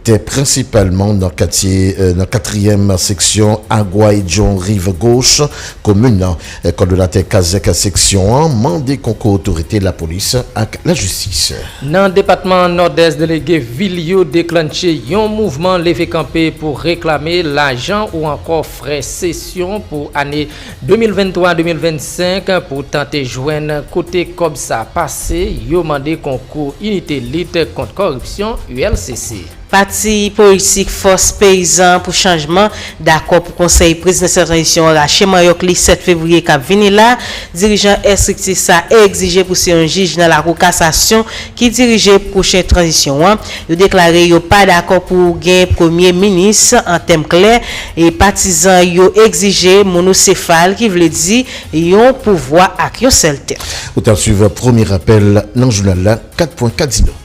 tè prensipalman nan katye, eh, nan katriyèm seksyon Agwa Edyon, riv goch komin nan. Eh, kòdonatè Kazèk seksyon an mande konkou otorite lapolis ak lajistis. Nan depatman Nòdès, delege vil yo deklannche yon mouvman leve kanpe pou reklame lajan ou ankò frè sesyon pou ane de mil venntwa de mil vennsenk pou tante jwenn kote kòb sa pase. Yo mande konkou Inite Lit Kont Kòripsyon, U L C C. Pati politik Fòs Peyizan pou Chanjman dakò pou Konsèy Prezidansyèl Tranzisyon an rache manyòk li sèt fevriye k ap vini la. Dirijan estrikti sa egzije pou se yon jij nan Lakou Kasasyon ki dirije pwochen tranzisyon an. Yo deklare yo pa dakò pou gen premye minis an tèm klè, e patizan yo egzije monosefal, ki vle di yon pouvwa ak yon sèl tèt. Ou t ap swiv premye rapèl nan jounal la, kat pwen kadino.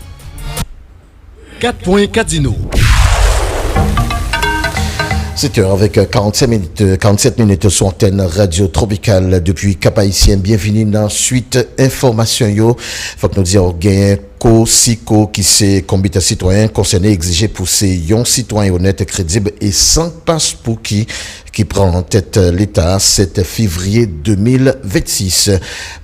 Kat pwen kadino. Sèt è avèk karannsenk minit, karannsenk minit sou antèn Radyo Tropikal depi Cap Haïtien. Byenvini nan swit enfòmasyon yo. Fòk nou di w genyen COSICO ki se Konbit Sitwayen Konsène egzije pou se yon sitwayen onèt, kredib e san paspouki ki pran tèt Leta a sèt fevriye de mil vennsis.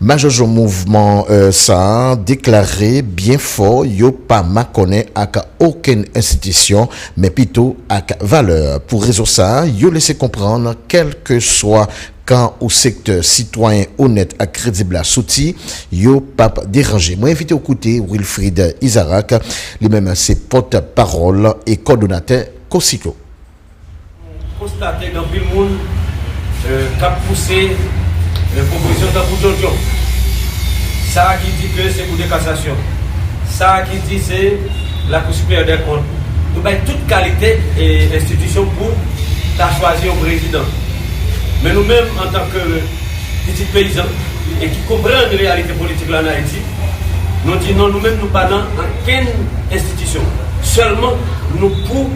Majò mouvman, eh, sa a deklare byen fò yo pa makònen ak okenn enstitisyon, men pito ak valè. Pou rezon sa a, yo lese konprann, kèlkeswa kan ou sektè sitwayen onèt ak kredib la soti, yo p ap deranje. Mwen envite w koute Wilfrid Isaac, li menm se pòtpawòl e kòdonatè COSICO. Konstate gen anpil moun, eh, k ap pouse, eh, pwopozisyon tankou Djondjon. Sa a ki di ke se Kou de Kasasyon. Sa a ki di se Lakou Siperyè dè Kont. Nou bay tout kalite, eh, enstitisyon pou ta chwazi yon prezidan. Men nou menm, antanke pitit peyizan, e ki konprann reyalite politik la ann Ayiti, nou di non, nou menm nou pa nan ankenn enstitisyon. Sèlman, nou pou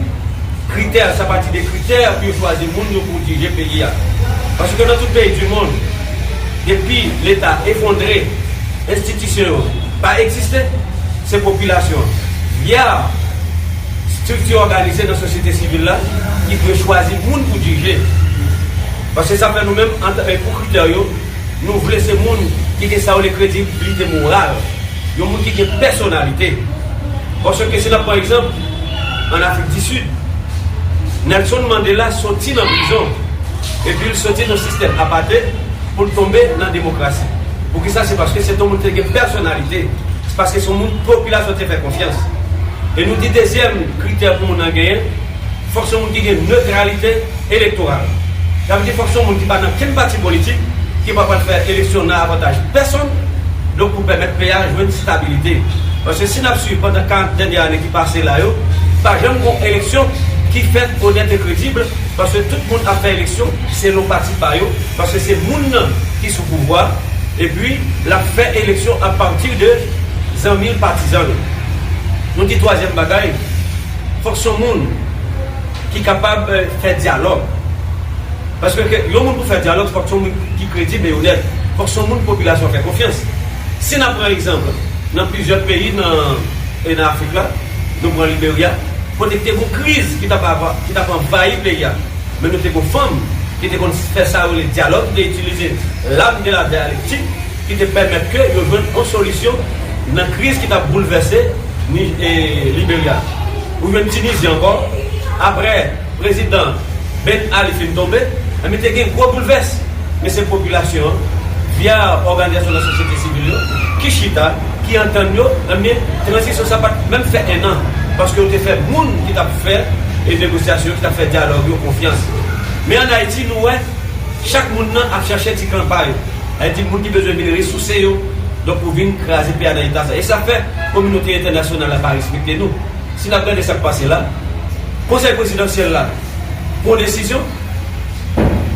kritè, sa pati de kritè pou yo chwazi moun yo pou dirije peyi a. Paske nan tout peyi di mond, depi Leta efondre, enstitisyon yo pa egziste, se popilasyon an, via estrikti òganize nan sosyete sivil la, ki dwe chwazi moun pou dirije. Paske sa fè nou menm, antan, pou kritè yo, nou vle se moun ki gen sa yo rele kredibilite moral, yon moun ki gen pèsonalite. Paske si n ap pran egzanp, ann Afrik di Sid, Nelson Mandela soti nan prizon. Epi l soti nan sistèm apate pou l tonbe nan demokrasi. Poukisa? Se paske se t yon moun ki te gen pèsonalite, se paske se yon moun popilasyon te fè konfyans. E nou di dezyèm kritè pou moun nan genyen, fòk se yon moun ki gen netralite elektoral. Sa vle di fòk se yon moun ki pa nan kenn pati politik, ki pa pral fè eleksyon nan avantaj pèsonn, donk pou pèmèt peyi a jwenn stabilite. Paske si n ap swiv pandan karant dènye ane ki pase la yo, pa janm gon eleksyon ki fèt onèt e kredib, paske tout moun ap fè eleksyon selon pati pa yo, paske se moun nan ki sou pouvwa, epi l ap fè eleksyon apati de zanmi l, patizan l. Nou di twazyèm bagay, fòk se yon moun ki kapab, eh, fè dyalòg. Paske ke yon moun pou fè dyalòg, fòk se yon moun ki kredib e onèt. Fòk se yon moun popilasyon fè konfyans. Si n ap pran egzanp, nan plizyè peyi nan, e nan Afrik la, nou pran Liberya, kote ki te gon kriz ki t ap ava-, ki t ap anvayi peyi a. Men nou te gon fanm ki te konn fè sa yo rele dyalòg, ki te itilize lam de la dyalektik, ki te pèmèt ke yo jwenn yon solisyon nan kriz ki t ap boulvèse Ni-, e, Liberya. Ou jwenn Tinizi ankò, apre prezidan Ben Ali fin tonbe, enben te gen gwo boulvès. Men se popilasyon an, via òganizasyon nan sosyete sivil yo, ki chita, ki antann yo, enben tranzisyon sa pa t menm fè en an, paske yo te fè moun ki t ap fè, e, negosyasyon, ki t ap fè dyalòg yo konfyans. Men ann Ayiti, nou wè, chak moun nan ap chache ti kan pa yo. Sa vle di moun ki bezwen vin resouse yo, donk pou vin kraze peyi a nan eta sa. E sa fè kominote entènasyonal la pa respekte nou. Si n ap gade sa k pase la, konsèy prezidansyèl la pran desizyon,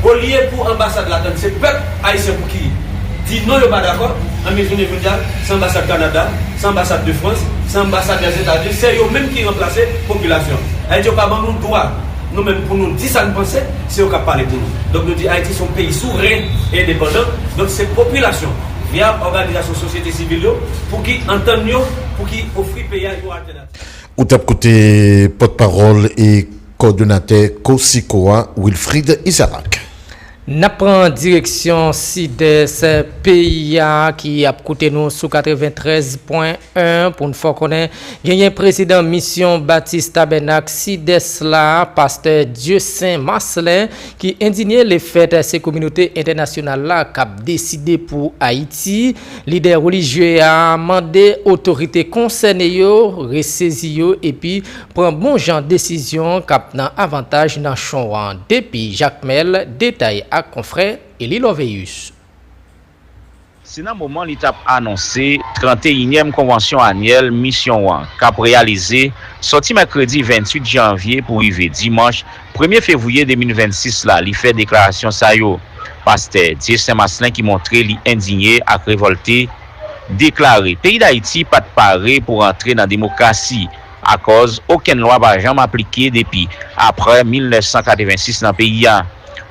olye pou anbasad la tann se pèp ayisyen pou ki di non, yo pa dakò, anben jounen jodi a, se anbasad Kanada, se anbasad de Frans, se anbasad Lèzetazini, se yo menm ki ranplase popilasyon. Sa vle di yo pa ban nou dwa nou menm pou nou di sa n panse, se yo k ap pale pou nou. Donk nou di Ayiti se yon peyi souvren e endepandan, donk se popilasyon, via òganizasyon sosyete sivil yo, pou ki antann yo, pou ki ofri peyi a yon altènativ. Ou t ap koute pòtpawòl e kowòdonatè COSICO a, Wilfrid Isaac. N ap pran direksyon sidès peyi a ki ap koute nou sou katreventrèz pwen en pou n fè w konnen genyen prezidan misyon Batis Tabènak Sidès la, pastè Dieusaint Marcelin, ki endinye lefèt se kominote entènasyonal la k ap deside pou Ayiti. Lidè relijye a mande otorite konsène yo resezi yo epi pran bon jan desizyon k ap nan avantaj nasyon an. Depi Jakmèl, detay ak konfrè Eli Lorveus. Se nan moman li t ap anonse tranteyinyèm konvansyon anyèl misyon an k ap reyalize sòti mèkredi venntuit janvye pou rive dimanch premye fevriye de mil vennsis la, li fè deklarasyon sa yo. Pastè Dieusaint Marcelin, ki montre li endinye ak revòlte, deklare peyi Dayiti pa t pare pou rantre nan demokrasi, akòz okenn lwa pa janm aplike depi apre mil nèf san katrevensis nan peyi a.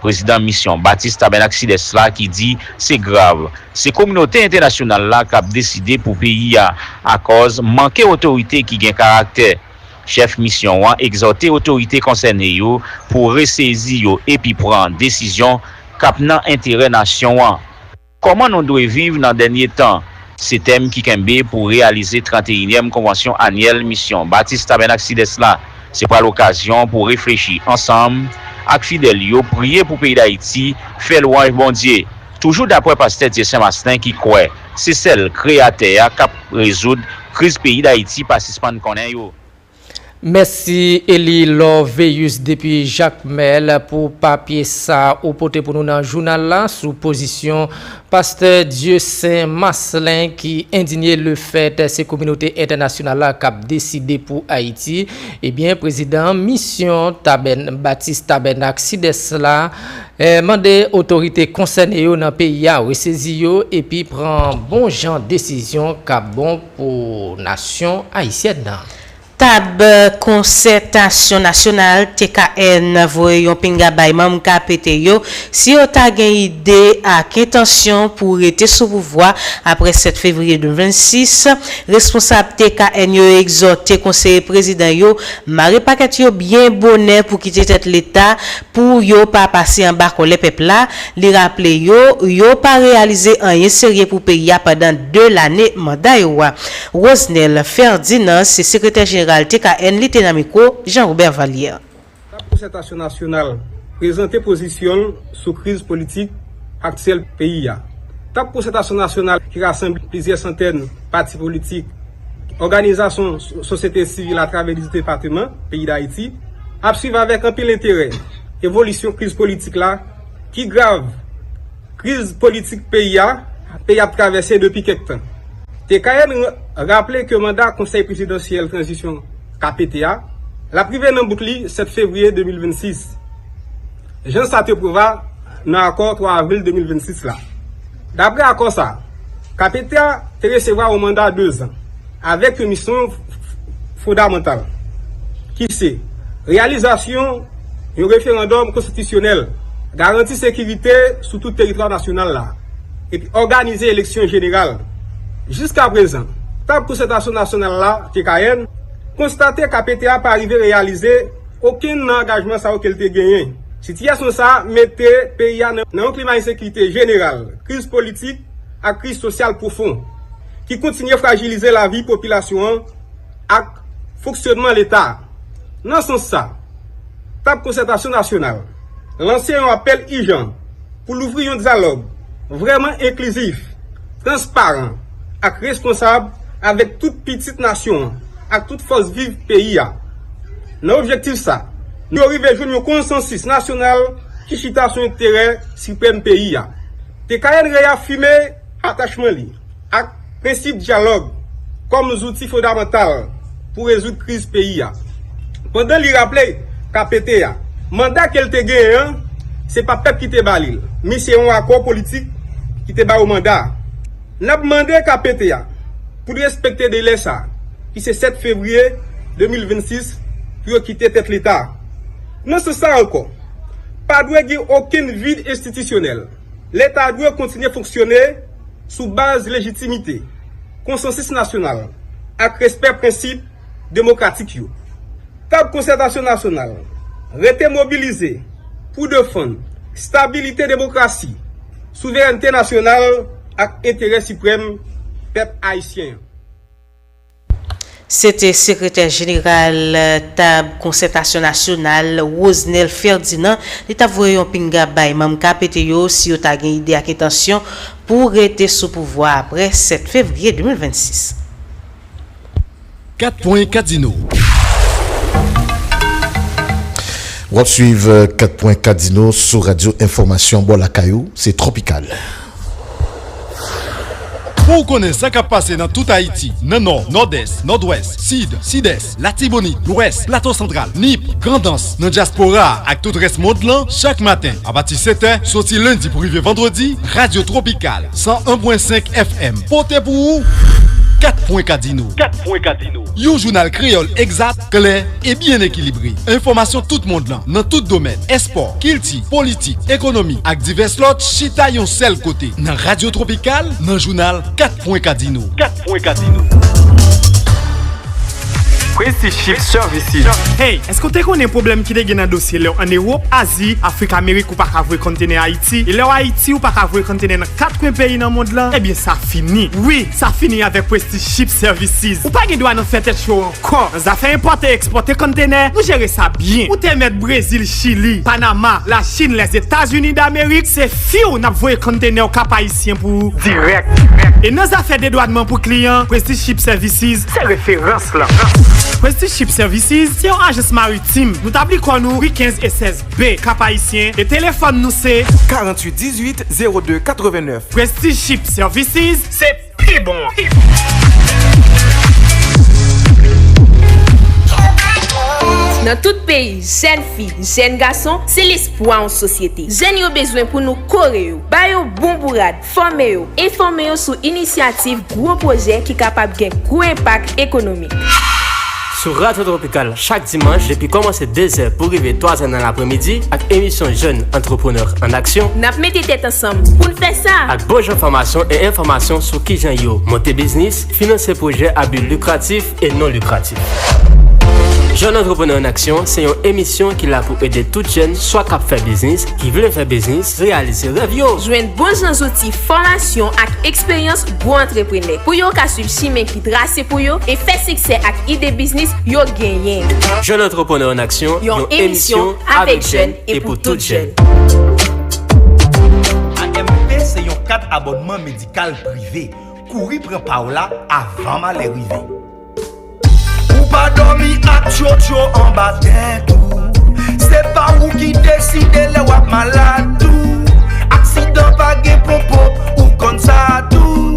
Prezidan misyon Batis Tabènak Sidès la ki di se grav, se kominote entènasyonal la k ap deside pou peyi a, akòz manke otorite ki gen karaktè. Chèf misyon an egzòte otorite konsène yo pou resezi yo epi pran desizyon k ap nan enterè nasyon an. Kòman nou dwe viv nan dènye tan? Se tèm ki kenbe pou reyalize tranteyinyèm konvansyon anyèl misyon Batis Tabènak Sidès la. Se pral okazyon pou reflechi ansanm ak fidèl yo, priye pou peyi Dayiti, fè lwanj Bondye. Toujou daprè pastè Dieusaint Marcelin ki kwè se sèl Kreyatè a k ap rezoud kriz peyi Dayiti pa sispann konnen yo. Mèsi Eli Lorveus depi Jakmèl pou papye sa ou pote pou nou nan jounal la sou pozisyon pastè Dieusaint Marcelin ki endinye lefèt se kominote entènasyonal la k ap deside pou Ayiti. Ebyen, prezidan misyon Tabèn-, Batis Tabènak Sidès la, eh, mande otorite konsène yo nan peyi a resezi yo epi pran bon jan desizyon k ap bon pou nasyon ayisyèn nan. Tab Konsètasyon Nasyonal, T K N, voye yon pinga bay manm K P T yo, si yo ta gen ide ak entansyon pou rete sou pouvwa apre sèt fevriye de mil vennsis. Responsab T K N yo egzòte konseye prezidan yo mare pakèt yo byen bonè pou kite tèt Leta, pou yo pa pase anba kòlè pèp la. Li raple yo, yo pa reyalize anyen serye pou peyi a pandan de lane manda yo a. Rosnel Ferdinand se sekretè jeneral T K N, li te nan mikwo Jean Robert Valière. Tab Konsètasyon Nasyonal, prezante pozisyon l sou kriz politik aktyèl peyi a. Tab Konsètasyon Nasyonal ki rasanble plizyè santèn pati politik, òganizasyon so-, sosyete sivil atravè dis depatman peyi Dayiti ap swiv avèk anpil enterè evolisyon kriz politik la ki grav kriz politik peyi a, peyi ap travèse depi kèk tan. T K N ra-, raple ke manda Konsèy Prezidansyèl Tranzisyon, K P T, a, l ap rive nan bout li sèt fevriye de mil vennsis, jan sa te prevwa nan akò twa avril de mil vennsis la. Dapre akò sa, K P T te resevwa yon manda de zan, avèk yon misyon f-, f-, fondamantal, ki se reyalizasyon yon referandòm konstitisyonèl, garanti sekirite sou tout teritwa nasyonal la, epi òganize eleksyon jeneral. Jiskaprezan, Tab Konsètasyon Nasyonal la, T K N, konstate K P T pa rive reyalize okenn nan angajman sa yo ke l te genyen. Sitiyasyon sa a mete peyi a nan, nan yon klima ensekirite jeneral, kriz politik ak kriz sosyal pwofon, ki kontinye frajilize lavi popilasyon an ak fonksyònman Leta. Nan sans sa, Tab Konsètasyon Nasyonal lanse yon apèl ijan pou louvri yon dyalòg vrèman enklizif, transparan ak responsab avèk tout pitit nasyon an ak tout fòs viv peyi a. Nan objektif sa, nou rive jwenn yon konsansis nasyonal ki chita sou enterè siprèm peyi a. T K N reyafime atachman li ak prensip dyalòg kòm zouti fondamantal pou rezoud kriz peyi a. Pandan li raple K P T a, manda ke l te genyen an, se pa pèp ki te ba li l, men se yon akò politik ki te ba yo manda a. N ap mande K P T a pou l respekte delè sa a, ki se sèt fevriye de mil vennsis, pou yo kite tèt Leta. Nan sans sa ankò, pa dwe gen okenn vid enstitisyonèl. Leta dwe kontinye fonksyone sou baz lejitimite, konsansis nasyonal ak respè prensip demokratik yo. Tab Konsètasyon Nasyonal rete mobilize pou defann stabilite demokrasi, souverènte nasyonal ak enterè siprèm pèp ayisyen an. Se te Sekretè Jeneral Tab Konsètasyon Nasyonal, Rosnel Ferdinand. Li t ap voye yon pinga bay manm K P T yo si yo ta gen ide ak entansyon pou rete sou pouvwa a apre sèt fevriye de mil vennsis. Kat pwen kadino. W ap swiv Kat pwen kadino sou Radyo Enfòmasyon bò lakay ou, se Twopikal. Pou w konnen sa k ap pase nan tout Ayiti, nan Nò, Nòdès, Nòdwès, Sid, Sidès, Latibonit, Lwès, Plato Santral, Nip, Grandans, nan dyaspora a ak tout rès mond lan, chak maten, apati sèt è, soti lendi pou rive vandredi, Radyo Twopikal, san en pwen senk F M, pote pou ou Kat pwen kadino. Yon jounal kreyòl egzak, klè e byen ekilibre. Enfòmasyon tout mond lan, nan tout domèn, èspò, kilti, politik, ekonomi ak divès lòt, chita yon sèl kote, nan Radyo Twopikal, nan jounal Kat pwen kadino. Prestige Ship Services. Hey, èske w te konnen pwoblèm ki te gen nan dosye lè w ann Ewòp, Azi, Afrik, Amerik, ou pa ka voye konntenè Ayiti? E lè w Ayiti, ou pa ka voye konntenè nan kat kwen peyi nan mond lan? Ebyen, sa fini. Wi, sa fini avèk Prestige Ship Services. Ou pa gen dwa nan fè tèt cho ankò. Nan zafè enpòte, ekspòte konntenè, nou jere sa byen. Ou te mèt Brezil, Chili, Panama, Lachin, Lèzetazini Damerik, se fiw n ap voye konntenè w Kap Ayisyen pou ou dirèk. E nan zafè dedwàdman pou kliyan, Prestige Ship Services se referans lan. Prestige Ship Services se yon ajans maritim. Nou tabli kò nou ri kenz e sèz B, Kap Ayisyen, e telefòn nou se karanntuit dizuit zewo de katrevennnèf. Prestige Ship Services, se pi bon an. Nan tout peyi, jèn fi, jèn gason, se lespwa yon sosyete. Jèn yo bezwen pou nou kore yo, ba yo bon bourad, fòme yo, enfòme yo sou inisyativ gwo pwojè ki kapab gen gwo enpak ekonomik. Sou Radyo Twopikal chak dimanch depi kòmanse de zè pou rive twa zè nan lapremidi ak emisyon Jèn Antreprenè an Aksyon. N ap mete tèt ansanm pou n fè sa. Ak bon jan fòmasyon e enfòmasyon sou kijan yo monte biznis, finanse pwojè a bi likratif e non likratif. Jèn Antreprenè an Aksyon se yon emisyon ki la pou ede tout jèn swa k ap fè biznis, ki vle fè biznis, reyalize rèv yo. Jwenn bon jan zouti, fòmasyon ak eksperyans gwo antreprenè pou yo ka swiv chimen ki trase pou yo e fè siksè ak ide biznis yo genyen. Jèn Antreprenè an Aksyon, yon emisyon avèk jèn e pou tout jèn. A M P se yon kat abònman medikal prive. Kouri pran pa w la avan malè rive. Ou pa dòmi ak tchotcho anba tèt ou. Se pa ou ki deside lè w ap malad tou. Aksidan pa gen ponpo, ou konn sa tou.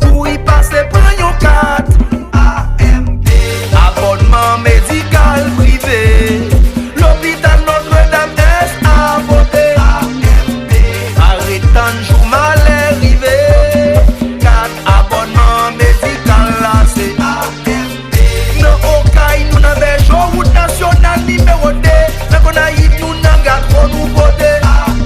Kouri pase pran yon kat. A M P. Abònman medikal prive. Lopital Notre Dame S A pote. A M P. Pa ret tann jou malè rive. Kat abònman medikal la se A M P. Nan Okay, nou nan Bèjo, wout nasyonal nimewo de. Nan Gonayiv, nou nan Gadro, nou pote. A M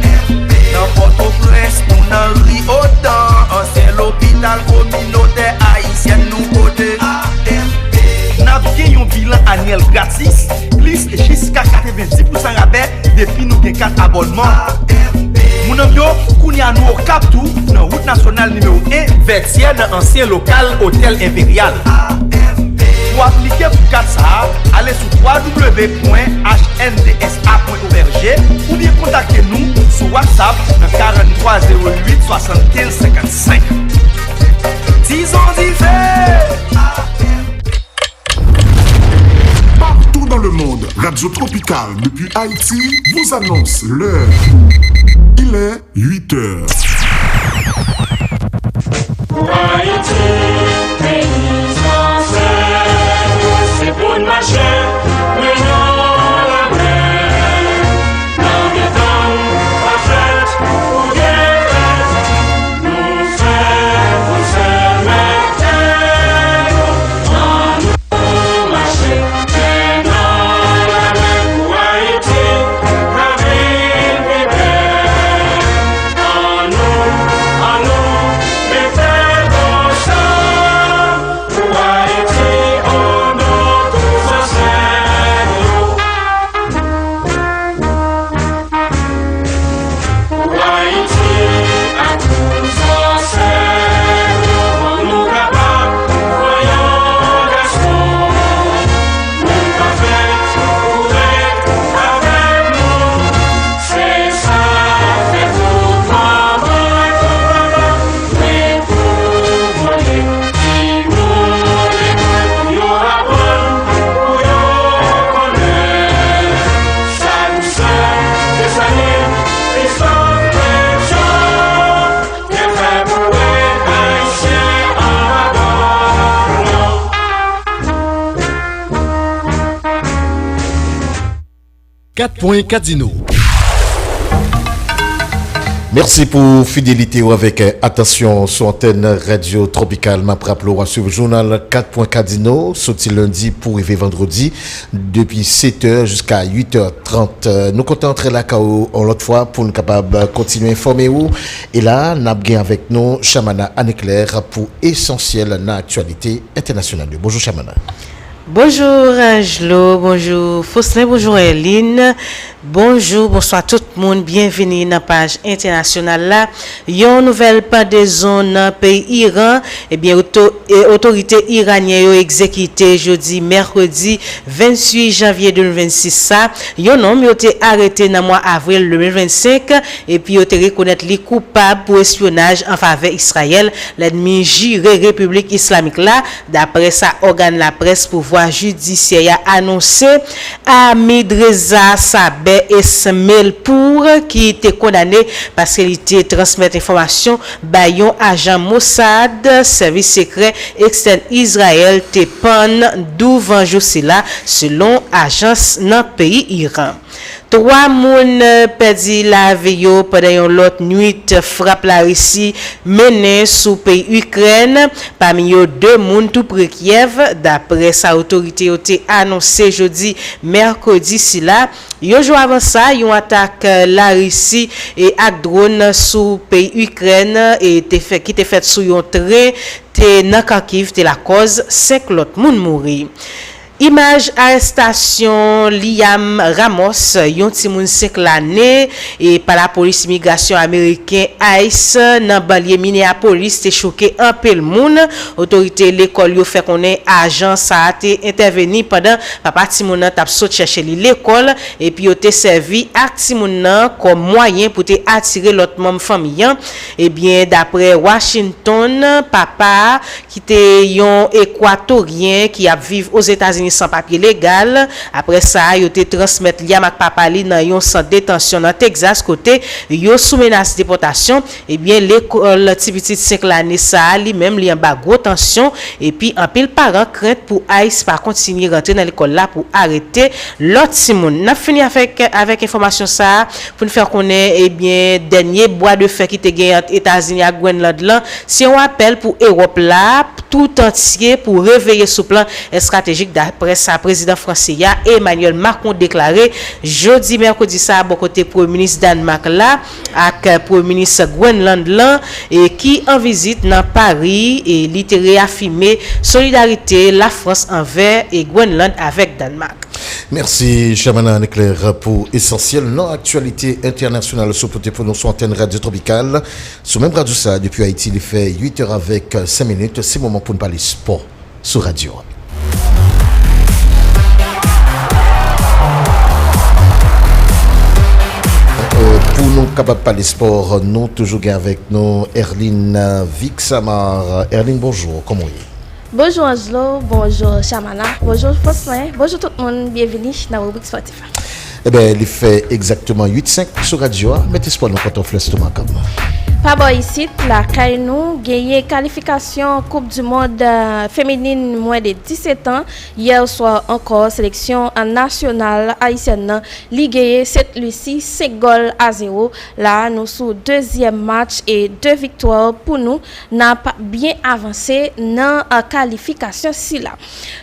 P. Nan Pòtoprens, nou nan Ri Otan, ansyen lopital kominotè ayisyèn, nou pote. A M P. N ap gen yon bilan anyèl gratis, plis jiska katrevenndis pousan rabè depi nou gen kat abònman. Moun an m yo, kounye a nou Okap tou, nan wout nasyonal nimewo en, Vètyè, nan ansyen lokal Otèl Enperyal. Pou aplike pou kat sa a, ale sou w w w pwen H N D S A pwen O R G oubyen kontakte nou sou WhatsApp nan karant twa zewo uit swasannkenz senkannsenk. Dizon dife! Partout dans le monde, Radio Tropical depuis Haïti vous annonce l'heure. Il est huit heures. Pou Ayiti, peyi fransè, se pou n mache, men nan lamen. Nan mitan pafèt ou defèt, nou fè pou sèmètè nou. Ann nou mache, men nan lamen pou Ayiti ka vin pi bèl. Ann nou, ann nou, mete konsa. Pou Ayiti, o non tout zansèt yo. Pou Ayiti ak tout zansèt yo, pou nou kapab vanyan gason. Moun pafèt pou ret avèk nou. Se sa fè tout manman ak tout papa dwe pou voye timoun lekòl pou yo aprann, pou yo konnen sa dousè Desalin, Kristòf, Petyon te fè pou pèp ayisyen anba kòlon. Kat pwen kadino. Mèsi pou fidelite w avèk, eh, atansyon sou antèn Radyo Tropikal. M ap raple w a swiv jounal kat pwen kadino soti lendi pou rive vandredi depi sèt è jiska uit è trant. Eh, nou kontan antre lakay ou yon lòt fwa pou n kapab kontinye enfòme ou. E la, n ap gen avèk nou Chamana Anne Claire pou esansyèl nan aktyalite entènasyonal yo. Bonjou, Chamana. Bonjou, Angelo. Bonjou, Faustin. Bonjou, Erline. Bonjou, bonswa tout moun. Byenvini nan paj entènasyonal la. Yon nouvèl pandezon nan peyi Iran. Ebyen, oto-, e, otorite iranyen yo egzekite jodi mèkredi venntuit janvye de mil vennsis sa, yon nonm yo te arete nan mwa avril de mil vennsenk, epi yo te rekonèt li koupab pou espyonaj an favè Izrayèl, lènmi jire Repiblik Islamik la, daprè sa ògàn laprès pouvwa jidisyè a anonse. Ahmadreza Sabeh Esmailpour, ki te kondane paske li te transmèt enfòmasyon bay yon ajan Mossad, sèvis sekrè ekstèn Izrayèl, te pann douvan jou sila, selon ajans nan peyi Iran. Twa moun pèdi lavi yo pandan yon lòt nwit frap Larisi mennen sou peyi Ikrèn, pami yo de moun tou pre Kyèv, daprè sa otorite yo te anonse jodi mèkredi sila. Yon jou avan sa, yon atak Larisi e ak dwòn sou peyi Ikrèn e te fè, ki te fèt sou yon tren te nan Kharkiv te lakòz senk lòt moun mouri. Imaj arèstasyon Liam Ramos, yon timoun senk lane, e pa lapolis imigrasyon ameriken, ice, nan banlye Minneapolis, te choke anpil moun. Otorite lekòl yo fè konnen ajan sa a te entèveni pandan papa timoun nan t ap sot chèche li lekòl, epi yo te sèvi ak timoun nan kòm mwayen pou te atire lòt manm fanmi an. Ebyen, daprè Washington, papa a, ki te yon Ekwatoryen ki ap viv Ozetazini san papye legal. Apre sa, yo te transmèt Liam ak papa li nan yon sant detansyon nan Texas, kote yo sou menas depòtasyon. Ebyen, lekòl ti pitit senk lane sa a, li menm, li anba gwo tansyon, epi anpil paran krent pou ice pa kontinye rantre nan lekòl la pou arete lòt timoun. N ap fini avèk, avèk enfòmasyon sa a pou n fè konnen, ebyen, dènye bwa de fè ki te gen ant Etazini ak Grenland lan, se yon apèl pou Ewòp la, tout antye, pou reveye sou plan estratejik, daprè sa prezidan franse a, Emmanuel Macron, deklare jodi mèkredi sa a bò kote premye minis Dànmak la ak premye minis Grenland lan, e ki an vizit nan Pari, e li te reyafime solidarite Lafrans anvè e Grenland avèk Dànmak. Mèsi, Shermana Anne-Claire, pou esansyèl nan aktyalite entènasyonal sou pote pou nou sou antèn Radyo Tropikal. Sou menm radyo sa a, depi Ayiti, li fè uit è avèk senk minit. Se moman pou n pale spò sou radyo a. Euh, pou nou kapab pale spò, nou toujou gen avèk nou Erline Vixamar. Erline, bonjou, kòman w ye? Bonjou Angelo, bonjou Shermana, bonjou Faustin, bonjou tout moun, byenvini nan ribrik spòtif la. Ebyen, li fè egzakteman uit senk sou radyo a, mete spò nan pòtòflè estomak. Pa bò isit, lakay nou, genyen kalifikasyon Koup di Mond, euh, feminin mwens de disèt an. Yè swa ankò, seleksyon nasyonal ayisyèn nan, li genyen Sent Lisi senk gòl a zewo. La a, nou sou dezyèm match e de viktwa pou nou. N ap byen avanse nan, euh, kalifikasyon sila.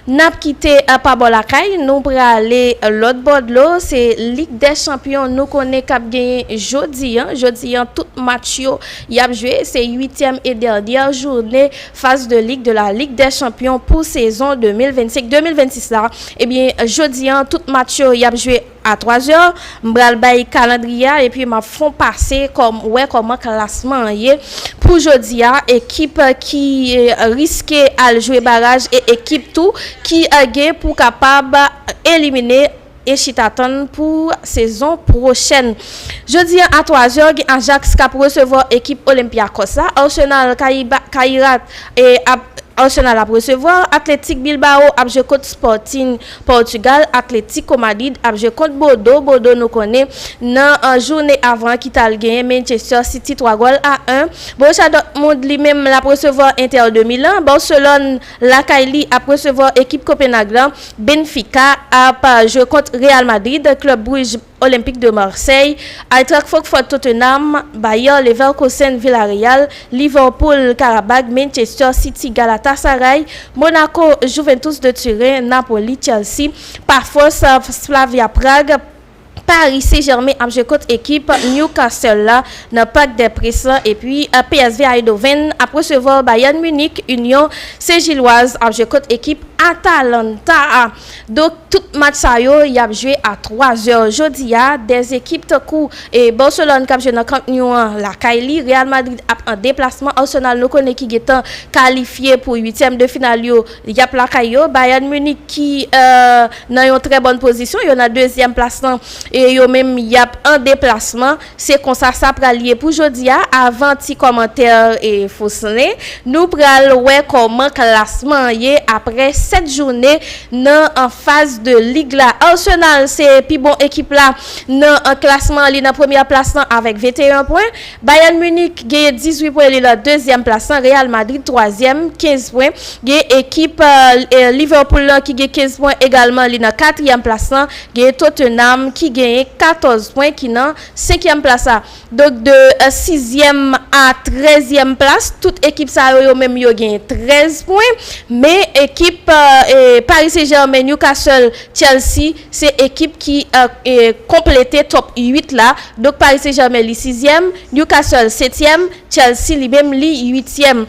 N ap kite, euh, pa bò lakay, nou prale, euh, lòt bò dlo, se Lig dè Chanpyon nou konnen k ap genyen jodi a. Jodi a, tout match yo y ap jwe, se uityèm e dènyè jounen phase de Ligue de la Ligue des Champions pou sezon de mil vennsenk de mil vennsis la. Ebyen, jodi a, tout match yo y ap jwe a twa zè. M pral bay kalandriye a, epi m ap fè yon pase kòm, wè kòman klasman an ye pou jodi a. Ekip ki, eh, riske al jwe baraj e ekip tou ki, eh, gen pou kapab elimine e chita tann pou sezon pwochèn. Jodi a, a twa zè, gen Ajax k ap resevwa ekip Olympiakos la. Arsenal Kaiba-, Kairat, e, ap, Arsenal ap resevwa. Athletic Bilbao ap jwe kont Sporting Portugal. Atletico Madrid ap jwe kont Bordeaux. Bordeaux, nou konnen, nan, an, jounen avan ki t al genyen Manchester City twa gòl a en. Borussia Dortmund, li menm, l ap resevwa Inter de Milan. Barcelone, lakay li, ap resevwa ekip Copenhague la. Benfica ap jwe kont Real Madrid, Club Bruges, Olympique de Marseille, Eintracht Francfort, Tottenham, Bayer Leverkusen, Villarreal, Liverpool, Qarabag, Manchester City, Galatasaray, Monaco, Juventus de Turin, Napoli, Chelsea, Pafos, Slavia Prague, Paris Saint-Germain ap jwe kont ekip Newcastle la nan Parc des Princes, epi, eh, P S V Eindhoven ap resevwa Bayern Munich, Union Saint-Gilloise ap jwe kont ekip Atalanta a. Donk, tout match sa yo, y ap jwe a twa zè jodi a. Dè ekip tankou, e, Barcelone k ap jwe nan Camp Nou an lakay li, Real Madrid ap an deplasman, Arsenal nou konnen ki gentan kalifye pou uityèm de final yo, y ap lakay yo. Bayern Munich ki, eh, nan yon trè bòn pozisyon, yo nan dezyèm plas lan, e yo menm y ap an deplasman. Se konsa sa pral ye pou jodi a. Avan ti kòmantè, e, Faustin, nou pral wè kòman klasman an ye apre sèt jounen nan, an, faz de lig la. Arsenal se pi bon ekip la nan, an, klasman an, li nan premyè plas lan avèk venteyen pwen. Bayern Munich genyen dizuit pwen, li nan dezyèm plas lan. Real Madrid twazyèm, kenz pwen. Gen ekip, eh, eh, Liverpool lan ki gen kenz pwen egalman, li nan katriyèm plas lan. Gen Tottenham ki genyen katòz pwen, ki nan senkyèm plas la. Donk, de, eh, sizyèm a trèzyèm plas, tout ekip sa yo, yo menm yo genyen trèz pwen. Men ekip, eh, eh, Paris Saint-Germain, Newcastle, Chelsea, se ekip ki, eh, eh, konplete top uit la. Donk, Paris Saint-Germain li sizyèm, Newcastle setyèm, Chelsea li menm li uityèm.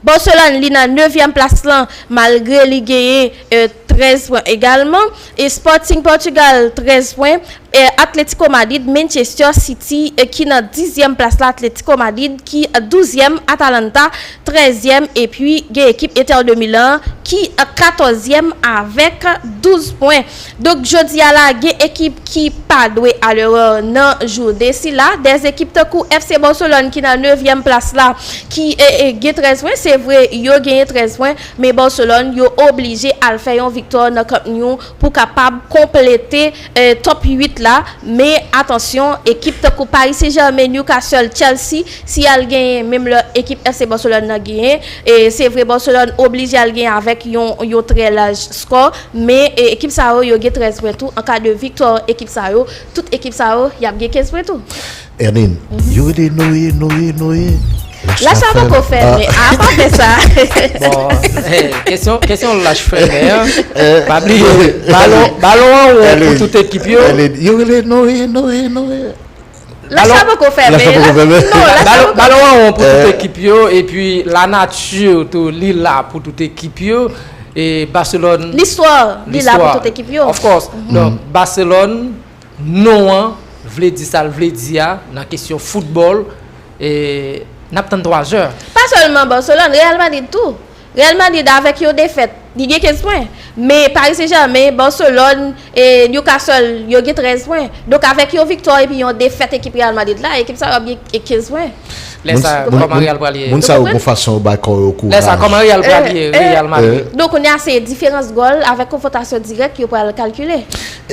Barcelone, li nan nevyèm plas lan, malgre li genyen, eh, trèz pwen egalman. E Sporting Portugal, trèz pwen. E Atletico Madrid, Manchester City, e ki nan dizyèm plas la, Atletico Madrid ki douzyèm, Atalanta trèzyèm, epi gen ekip Inter de Milan ki katòzyèm avèk douz pwen. Donk, jodi a la, gen ekip ki pa dwe alerè nan jounen sila. Dèz ekip tankou F C Barcelone ki nan nevyèm plas la, ki e, e, gen trèz pwen. Se vre, yo genyen trèz pwen, men Barcelone, yo oblije al fè yon viktwa nan Camp Nou pou kapab konplete, e, top uit la. Men atansyon, ekip tankou Paris Saint-Germain, Newcastle, Chelsea, si y al genyen, menm lè ekip F C Barcelone nan genyen, e se vre Barcelone oblije al genyen avèk yon, yon trè laj skò, men, e, ekip sa yo, yo gen trèz pwen tou. An ka de viktwa ekip sa yo, tout ekip sa yo, y ap gen kenz pwen tou. Ernine, yo rele Noye, Noye, Noye. Lach la poko fèmen, a pa fè sa. Bon, eh, kesyon, kesyon lach fèmen an. Pa bliye, balon, balon an won pou tout ekip yo. Yo rele Noye, Noye, Noye. Lach la poko fèmen. Non, lach la poko. Balon an won pou tout ekip yo, epi lanati tou, li la pou tout ekip yo. E Barcelone. Listwa, li la pou tout ekip yo. Of course. Donk, Barcelone, non an vle di sa l vle di a nan kesyon foutbòl. E n ap tann twa zè. Pa sèlman Barcelone, Real Madrid tou. Real Madrid avèk yon defèt, li gen kenz pwen. Men Paris Saint-Germain, Barcelone, e Newcastle, yo gen trèz pwen. Donk, avèk yon viktwa epi yon defèt ekip Real Madrid la, ekip sa yo ap gen kenz pwen. Lè sa, kòman Real pral ye? Moun sa yo gon fason yo bay kò yo kouraj. Lè sa, kòman Real pral ye? Real Madrid. Donk, kounye a se diferans gòl avèk konfwontasyon dirèk yo pral kalkile.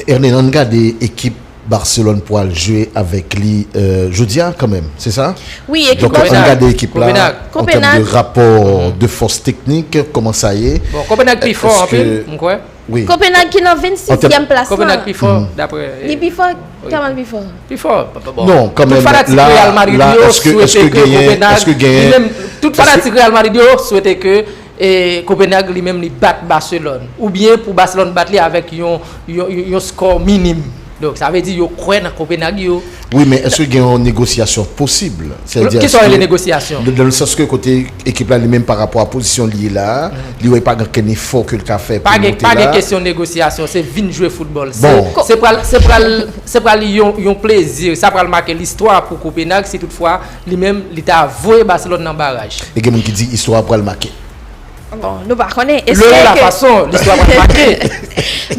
Ernine, ann gade ekip Barcelone pral jwe avèk li, euh, jodi a kanmenm, se sa? Wi, ekip Barcelone. Donk, ann gade ekip la, an tèm de rapò de fòs teknik, kòman sa ye? Bon, Copenhague pi fò anpil, m kwè. Wi. Copenhague ki nan vennsizyèm plas la. Copenhague pi fò, daprè. Li pi fò, kòman l pi fò? Pi fò. Non, kanmenm, tout fanatik Real Madrid yo swete ke Copenhague, li menm, tout fanatik Real Madrid yo swete ke e Copenhague li menm li bat Barcelone. Oubyen pou Barcelone bat li avèk yon, yon, yon, yon skò minim. Donk, sa vle di yo kwè nan Copenhague yo. Wi, men èske gen yon negosyasyon posib? Sètadi, kisa w rele negosyasyon? Nan le sans ke kote ekip la li menm pa rapò a pozisyon li ye la, li wè pa gen okenn efò ke l ka fè pou l monte la. Pa gen kesyon negosyasyon, se vin jwe foutbòl. Se, se pral, se pral, se pral yon, yon plezi, sa pral make listwa pou Copenhague si toutfwa li menm li ta voye Barcelone nan baraj. E gen moun ki di istwa pral make. Bon, nou pa konnen. Espere ke... Lè la fason, listwa pral make.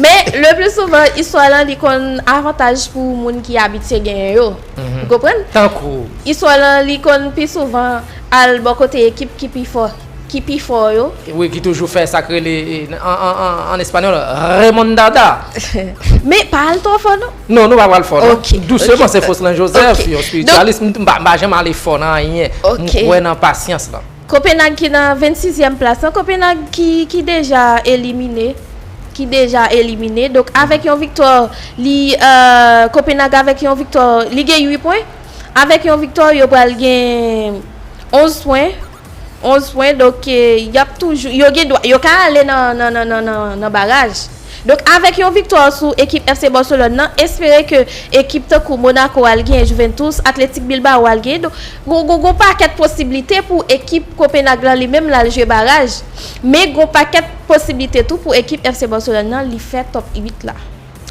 Men, le pli souvan, istwa lan li konn avantaj pou moun ki abitye genyen yo. Ou konprann? Tankou. Istwa lan li konn pi souvan al bò kote ekip ki pi fò, ki pi fò yo. Wi, ki toujou fè sa k rele, an, an, an, an espanyòl, remontada. Men pa al twò fò non. Non, nou pa pral fò non. Douseman, se Foslan Joseph, yon espiritualist, m pa janm ale fò nan anyen. M kwè nan pasyans lan. Copenhague ki nan vennsizyèm plas lan, Copenhague ki, ki deja elimine, ki deja elimine. Donk, avèk yon viktwa, li, Copenhague avèk yon viktwa, li gen uit pwen. Avèk yon viktwa, yo pral gen onz pwen. Onz pwen, donk, y ap toujou, yo gen dwa, yo ka ale nan, nan, nan, nan, nan, nan baraj. Donk, avèk yon viktwa sou ekip F C Barcelone nan, espere ke ekip tankou Monaco al genyen, Juventus, Athletic Bilbao al genyen. Donk, gon, gon, gon pakèt posiblite pou ekip Copenhague lan li menm l al jwe baraj. Men gon pakèt posiblite tou pou ekip F C Barcelone nan li fè top uit la.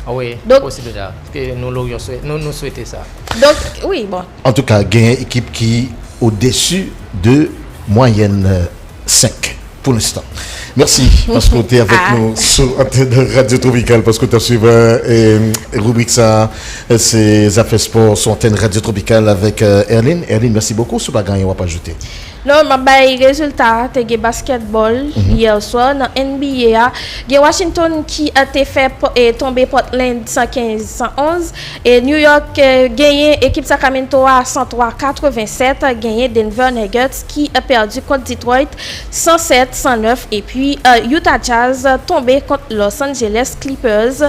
Wi, posiblite a. Ke nou Lorient swete, nou, nou swete sa. Donk, wi, bon. Antouka, genyen ekip ki odesi de mwayèn senk pou lenstan. Mèsi paske w te avèk nou sou antèn Radyo Tropikal, paske w t ap swiv ribrik sa, se Zafè Spò sou antèn Radyo Tropikal avèk Erline. Erline, mèsi bokou. Si w pa gen anyen w ap ajoute. Non, m ap bay rezilta a. Te gen baskètbòl yè swa nan N B A a. Gen Washington ki te fè tonbe Portland san kenz san onz. E New York genyen ekip Sacramento a san twa katrevennsèt, genyen Denver Nuggets ki pèdi kont Detroit san sèt san nèf, epi Utah Jazz tonbe kont Los Angeles Clippers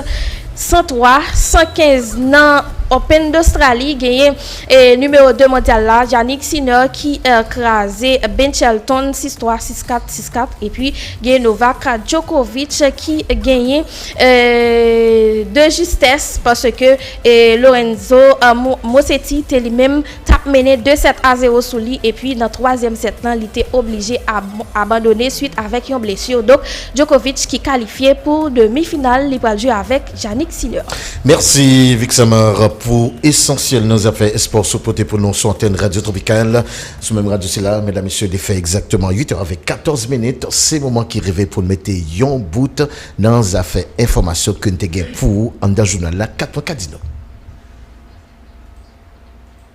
san twa san kenz nan Open d'Australie, genyen e nimewo de mondyal la, Jannik Sinner ki e, kraze Ben Shelton sis twa, sis kat, sis kat, epi gen Novak Djokovic ki genyen e, de jistès paske e, Lorenzo e, Mo- Musetti te li menm t ap mennen de sèt a zewo sou li, epi nan twazyèm sèt lan, li te oblije ab- abandone swit avèk yon blesi. Donk, Djokovic ki kalifye pou demi final, li pral jwe avèk Jannik Sinner. Mèsi, Vixamar, pou esansyèl nan zafè espò sou pote pou nou sou antèn Radyo Tropikal. Sou menm radyo sila, medam, mesye, li fè egzakteman uit è avèk katòz minit. Se moman ki rive pou n mete yon bout nan zafè enfòmasyon ke n te gen pou ou anndan jounal la. Kat pwen kat di nou.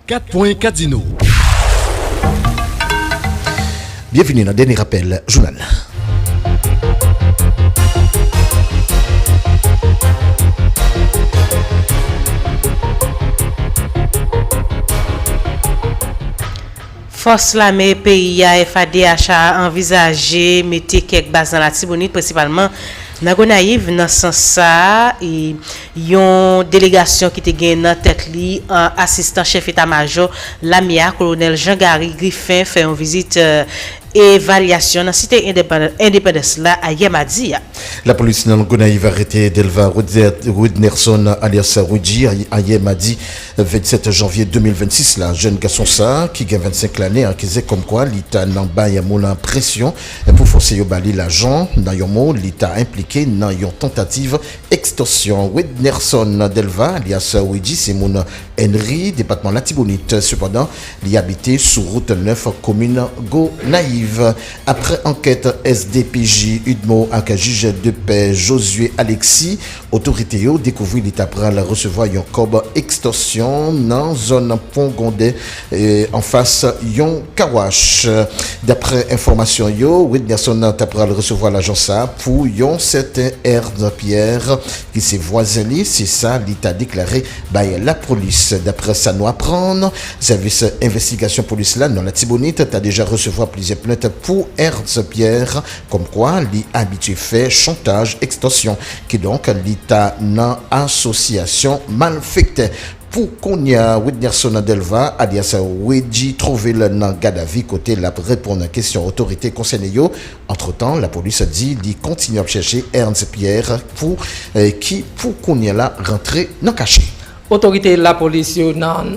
Kat pwen kat di nou. Byenvini nan dènye rapèl jounal la. Fòs lame peyi a, F A D H A, anvizaje mete kèk baz nan Latibonit, prensipalman nan Gonayiv. Nan sans sa a, e, yon delegasyon ki te gen nan tèt li, a, asistan chèf eta majò lame a, Kolonèl Jean Garry Griffin, fè yon vizit, e, evalyasyon nan Site Endepandans la ayè madi a. Lapolis nan Gonayiv arete Delva Widnerson alyas Widji ayè madi vennsèt janvye de mil vennsis la. Jèn gason sa a, ki gen vennsenk lane, akize kòmkwa li ta nan bay moun presyon pou fòse yo ba li lajan. Nan yon mo, li ta enplike nan yon tantativ ekstòsyon. Widnerson Delva, alyas Widji, se moun Enri, depatman Latibonit. Sepandan, li abite sou wout nèf, komin Gonayiv. Aprè ankèt S D P J Udmo ak jij de pè Josué Alexis, otorite yo dekouvri li ta pral resevwa yon kòb ekstòsyon nan zòn Pon Gonden, e, anfas yon kawach. Daprè enfòmasyon yo, Widnerson ta pral resevwa lajan sa a pou yon sèten Ernst Pierre, ki se vwazen li, se sa li ta deklare bay lapolis. Daprè sa nou aprann, sèvis envestigasyon polis la nan Latibonit ta deja resevwa plizyè plent pou Ernst Pierre, kòmkwa li abitye fè chantaj, ekstòsyon, kidonk li ta nan asosyasyon malfektè. Pou kounye a, Widnerson Delva, alyas Widji, twouve l nan gadavi kote l ap reponn kesyon otorite konsène yo. Antretan, lapolis di li kontinye ap chèche Ernst Pierre pou, eh, ki, pou kounye a la, rantre nan kache. Otorite lapolis yo nan,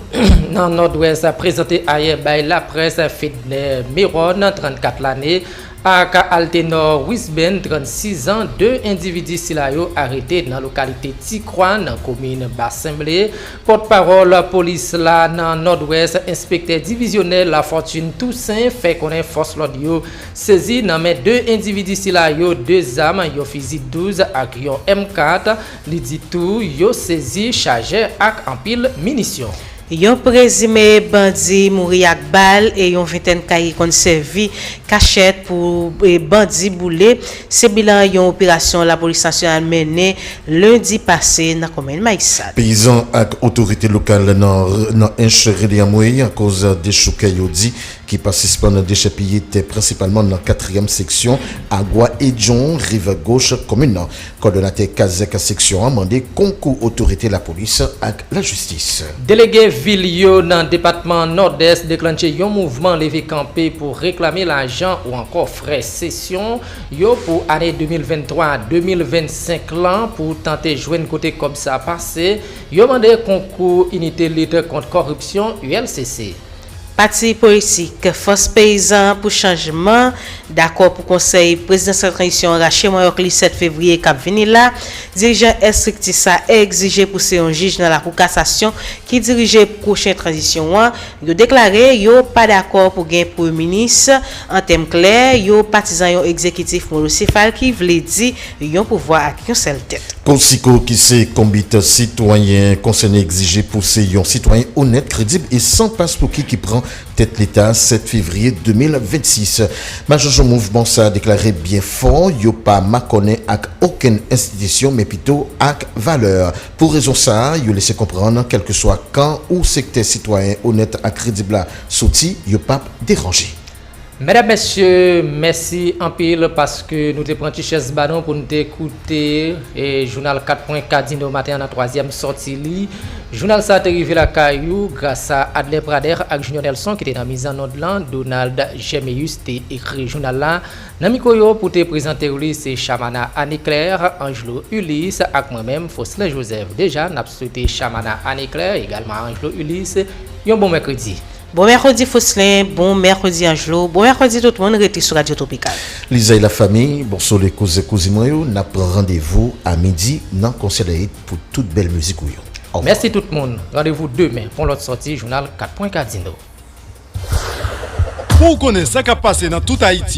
nan Nòdwès prezante ayè bay laprès Fedner Meron, trannkat lane, ak Altenor Wisben, trannsis an, de endividi sila yo arete nan lokalite Tikwa, nan komin Basen Ble. Pòtpawòl polis la nan Nòdwès, enspektè divizyonè Lafortune Toussaint, fè konnen fòs lòd yo sezi nan men de endividi sila yo de zam, yon fizi douz ak yon M kat. Li di tou, yo sezi chajè ak anpil minisyon. Yon prezime bandi mouri ak bal e yon ventèn kay ki konn sèvi kachèt pou, e, bandi boule. Se bilan yon operasyon lapolis nasyonal mennen lendi pase nan komin Mayisad. Peyizan ak otorite lokal nan, nan Ench rele anmwey akoz dechoukè yo di ki pa sispann dechèpiye tè, prensipalman nan katriyèm seksyon Agwa Edjon, riv goch komin nan. Kòdonatè Kazèk seksyon an mande konkou otorite lapolis ak lajistis. Delege vil yo nan depatman Nòdès deklanche yon mouvman leve kanpe pou reklame lajan ou ankò frè sesyon yo pou ane de mil venntwa a de mil vennsenk lan pou tante jwenn kote kòb sa pase. Yo mande konkou Inite Lit Kont Kòripsyon, U L C C. Pati politik Fòs Peyizan pou Chanjman dakò pou Konsèy Prezidansyèl Tranzisyon an rache manyòk li sèt fevriye k ap vini la. Dirijan estrikti sa a egzije pou se yon jij nan Lakou Kasasyon ki dirije pwochen tranzisyon an. Yo deklare yo pa dakò pou gen premye minis. An tèm klè, yo patizan yon egzekitif monosefal, ki vle di yon pouvwa ak yon sèl tèt. Kosiko, ki se Konbit Sitwayen Konsène, egzije pou se yon sitwayen onèt, kredib e san paspouki ki pran tèt Leta sèt fevriye de mil vennsis. Majorite mouvman sa a deklare byen fò yo pa makònen ak okenn enstitisyon, men pito ak valè. Pou rezon sa a, yo lese konprann, kèlkeswa kan ou sektè sitwayen onèt ak kredib la soti, yo p ap deranje. Medam, mesye, mèsi anpil paske nou te pran ti chèz ba nou pou n te koute e, jounal kat pwen kat Dino maten an nan twazyèm sòti li. Jounal sa te rive lakay ou gras a Adler Prader ak Junior Nelson ki te nan mizannòd lan. Donald Germéus te ekri jounal la. Nan mikwo yo pou te prezante w li se Chamana Anne Claire, Angelo Ulysse ak mwen menm Foslin Joseph. Deja, n ap swete Chamana Anne Claire, egalman Angelo Ulysse, yon bon mèkredi. Bon mèkredi Foslin, bon mèkredi Angelo, bon mèkredi tout moun, rete sou Radyo Tropikal. Lizay lafanmi, bon sole kouzen kouzin mwen yo, n ap pran randevou a midi nan konsè de hit pou tout bèl mizik ou yo. Mèsi tout moun, randevou demen pou yon lòt sòti jounal kat pwen kat Dino. Pou w konnen sa k ap pase nan tout Ayiti,